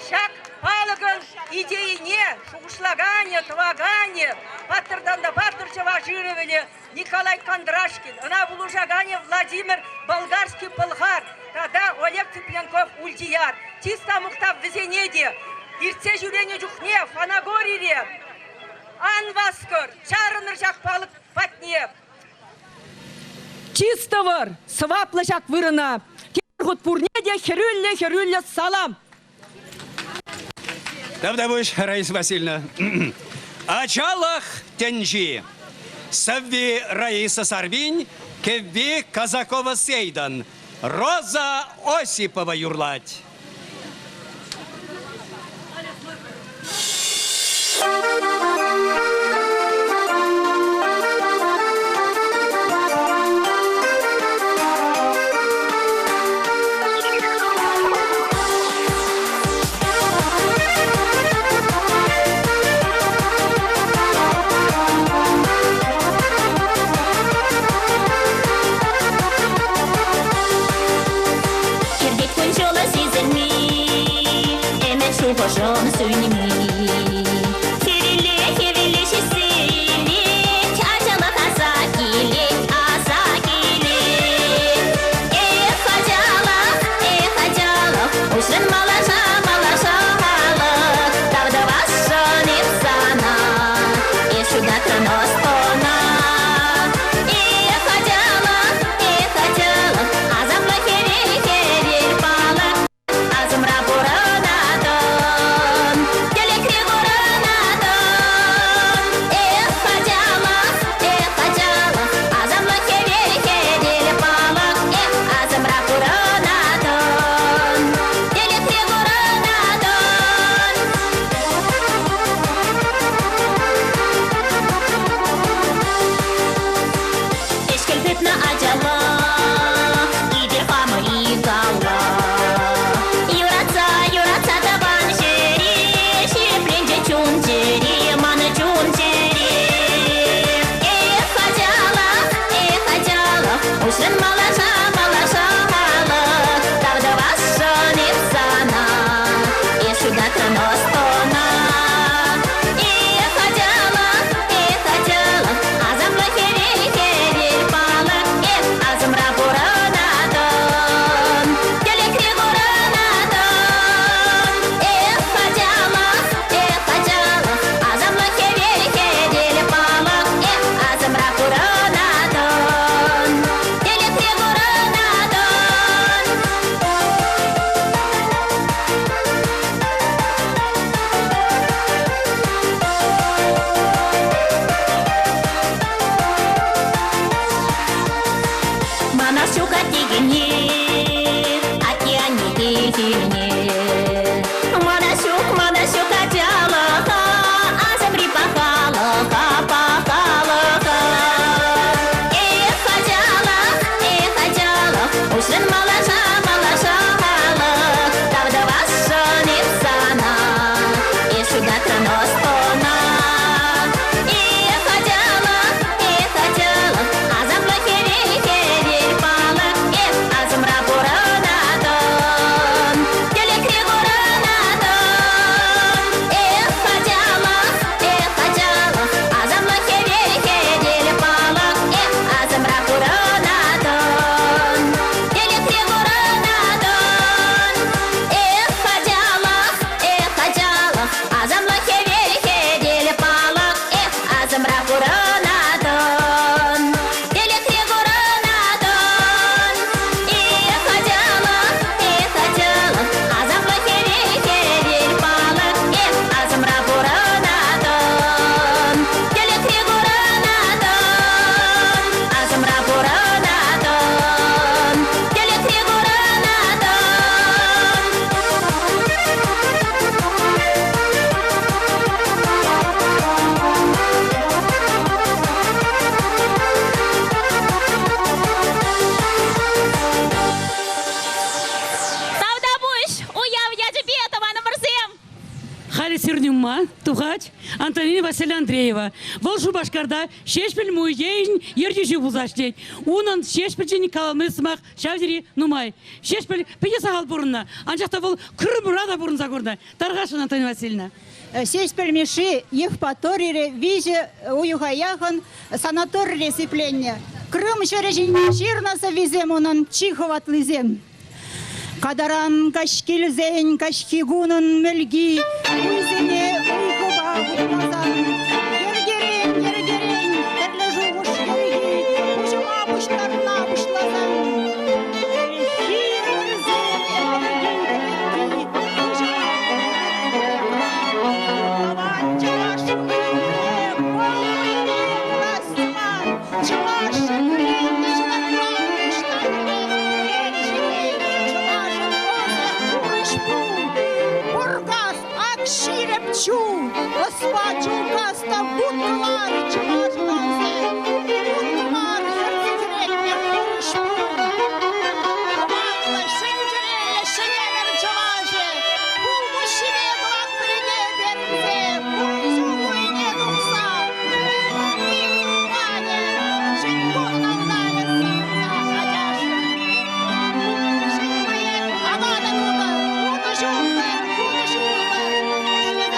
Ҫак палӑкӑн идейине шухӑшлаканӗ, тӑваканӗ паттӑртан та паттӑр чӑваш ывӑлӗ Николай Кондрашкин, ӑна пулӑшаканӗ Владимир Болгарский Пӑлхар тата Олег Цыпленков Ультияр. Чыс та мухтав вӗсене те. Иртсе ҫӳренӗ чухне Фанагорире ан васкӑр, чарӑнӑр ҫак палӑк патне. Чыс тӑвӑр сӑваплӑ ҫак вырӑна. Тепӗр хут пурне те хӗрӳллӗ-хӗрӳллӗ салам! Тавтапуҫ, Раиса Васильевна. Ачалӑх тӗнчи. Сӑвви Раиса Сарбин, кӗвви Казакова Сейдӑн. Роза Осипова юрлать. сӳнми. Хӗвелле, хӗвелле ҫиҫсе илет, ачалӑх аса килет, аса килет. Эх, ачалӑх, эх, ачалӑх, уҫрӑн малаша, малаша алӑк. Тав тӑвасшӑн эп сана, эс ҫутатрӑн ӑс-тӑна. Эх, ачалӑх, эх, ачалӑх, асамлӑ хӗвел, хӗвел палӑк. Асӑмра пурӑнатӑн, тӗлӗкре курӑнатӑн. Эх, ачалӑх, эх, ачалӑх, асамлӑ хӗвел, хӗвел палӑк. Эх, асӑмра пурӑнатӑн, тӗлӗкре курӑнатӑн. Ӗҫкӗл тытнӑ ачалӑх, эпир хамӑр икалла. Юратса, юратса тӑван ҫӗре, ҫирӗпленчӗ чун-чӗре, ман чун-чӗре. Эх, ачалӑх, эх, ачалӑх, уҫрӑн малаша, малаша алӑк. Тав тӑвасшӑн эп сана, эс ҫутатрӑн ӑс-тӑна. Эх, ачалӑх, эх, ачалӑх, асамлӑ хӗвел, хӗвел палӑк. Эх, асӑмра пурӑнатӑн, тӗлӗкре курӑнатӑн. Эх, ачалӑх, эх, ачалӑх, асамлӑ хӗвел, хӗвел палӑк. Эх, асӑмра пурӑнатӑн, тӗлӗкре курӑнатӑн. Мана ҫук аттекене, атте-анне килне. Мана ҫук, мана ҫук ачалӑха, асӑмри пахалӑха, пахалӑха. Эх, ачалӑх, эх, ачалӑх, уҫрӑн малаша, малаша алӑк. Тав тӑвасшӑн эп сана, эс ҫутатрӑн ӑс-тӑна. Эх, ачалӑх, эх, ачалӑх, асамлӑ хӗвел, хӗвел палӑк. Эх, асӑмра пурӑнатӑн, тӗлӗкре курӑнатӑн. Эх, ачалӑх, эх, ачалӑх, асамлӑ хӗвел, хӗвел палӑк. Эх, асӑмра пурӑнатӑн, тӗлӗкре курӑнатӑн. Эх, ачалӑх, эх, ачалӑх, асамлӑ хӗвел, хӗвел палӑк. Эх, асӑмра пурӑнатӑн, тӗлӗкре курӑнатӑн. Эх, ачалӑх, эх, ачалӑх, асамлӑ хӗвел, хӗвел палӑк. Эх, асӑмра пурӑнатӑн, тӗлӗкре курӑнатӑн. Асӑмра пурӑнатӑн, тӗлӗкре курӑнатӑн. Тавтапуҫ, уяв ячӗпе, тӑванӑмӑрсем! Халӗ сирӗн умма тухать Антонина Васильевна Андреева. Вӑл Шупашкарта Ҫеҫпӗл музейӗн ертӳҫи пулса ӗҫлет. Унӑн Ҫеҫпӗлчен калани сӑмах ҫав тери нумай. Ҫеҫпӗл питӗ сахал пурӑннӑ, анчах та вӑл Крымра та пурӑнса курнӑ. Тархасшӑн, Антонина Васильевна. Ҫеҫпӗл Мишши Евпаторире виҫӗ уйӑха яхӑн санаторире сипленнӗ. Крым ҫӗрӗ ҫинче ҫырнӑ сӑввисем унӑн чи хӑватлисем. Катаран каҫ килсен каҫхи кунӑн мӗлки уйсене ыйхӑпа хупласан, йӗркерен, йӗркерен тӗрлӗ шухӑш йӗрки пуҫӑма пуҫтарма пуҫласан, ӗлӗкхи ӗмӗрсен ӗмӗрхи кӗлетки пуҫӑма тӑван чӑваш уйне вӑл уйне курас мар, чӑваш вӗреннӗ ҫунатла Пуркас, ак ҫирӗп чул, ӑспа чулкас та вут кӑвар чӑваш ӑнсем. Вут кӑвар хӗрсе хӗретнӗ пурӑш пул. Тӑванлӑ, ҫӗн чӗреллӗ ҫӗнемӗр чӑвашӗ, пул пуҫҫипе кӑвак пӗлӗте перӗнсе, кун-ҫул уйне тухса, Иванӗ, ҫӗн кун автанӗ савса ачашшӑн. Ҫӗн поэт апата тутӑр, утӑ ҫултӑр, вутӑ ҫултӑр, ӗҫлесе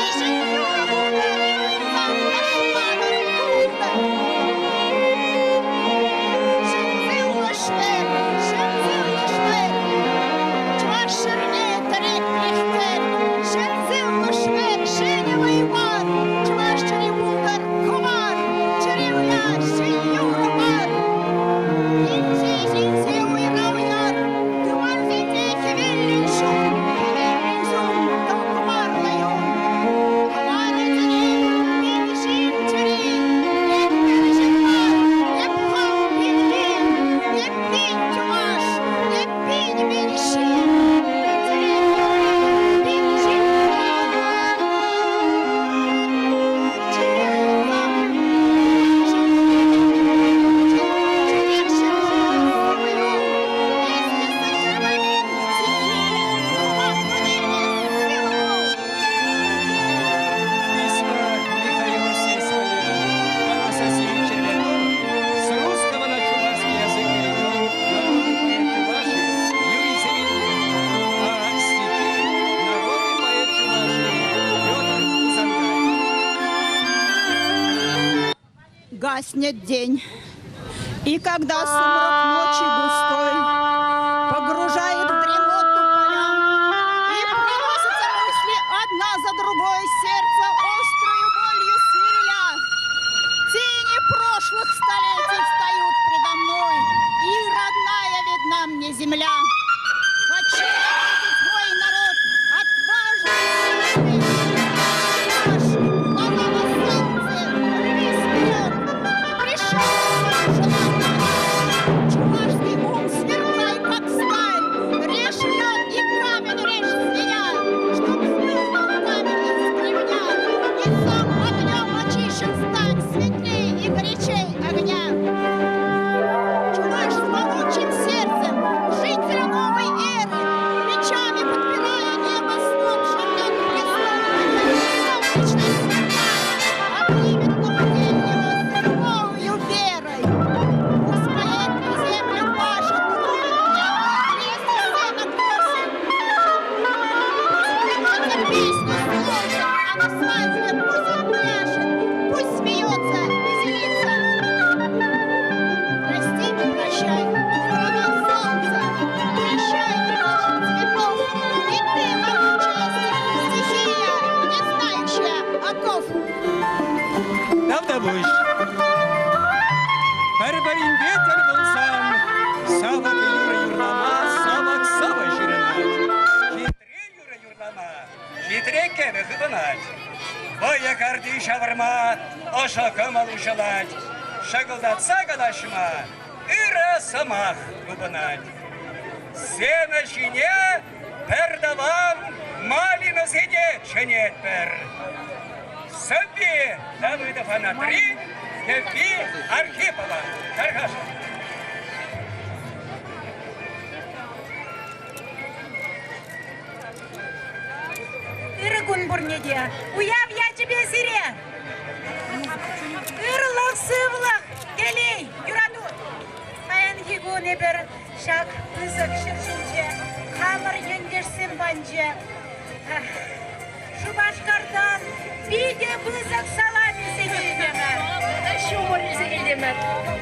Гаснет день. И когда сумрак ночи густой погружает в дремоту поля, и проносятся мысли одна за другой, сердце острою болью сверля, тени прошлых столетий встают предо мной, и родная видна мне земля. Хочу я видеть мой народ отважный, смелый, наш, глаза на солнце, рвись вперед, пришел желанный Чувашский ум сверкай, как сталь, режь лед и камень режь звеня, чтоб вспыхнул камень из кремня, и сам огнем очищен стань, светлей и горячей огня. Чуваш с могучим сердцем, житель новой эры, плечами подпирая небо свод, шагнет к солнечный сверкай, обнимет нападение с любовью верой. Пусть поэт землю пашет, рубит небо, крест и сено косит. Пусть клянется песню сложит, а на свадьбе пусть он пляшет, пусть смеется, веселится. Прости и прощай, страна солнца, прощай, наших цветов, и ты, могучая стихия, не знающая оков. Тавтапуҫ. Пӗр-пӗринпе тӗл пулсан савӑк юрӑ юрлама савӑк сӑвӑ ҫырӑнать. Хитре юрӑ юрлама хитре кӗвӗ хывӑнать. Вӑйӑ карти ҫавӑрма ӑшӑ кӑмӑл уҫӑлать. Шӑкӑлтатса калаҫма ырӑ сӑмах тупӑнать. Сцена ҫине пӗр тӑван Малинӑсене чӗнетпӗр. Сӑвви Давыдов Анатри, кӗвви Архипова. Тархасшӑн. Ырӑ кун пурне те! Уяв ячӗпе сире! Ырлӑх, сывлӑх, телей, юрату! Паянхи кун эпир ҫак пысӑк ҫӗр ҫинче хамӑр ентешсем патӗнче Шупашкартан питӗ пысӑк салам илсе килтӗмӗр. Ҫумӑр илсе килтӗмӗр.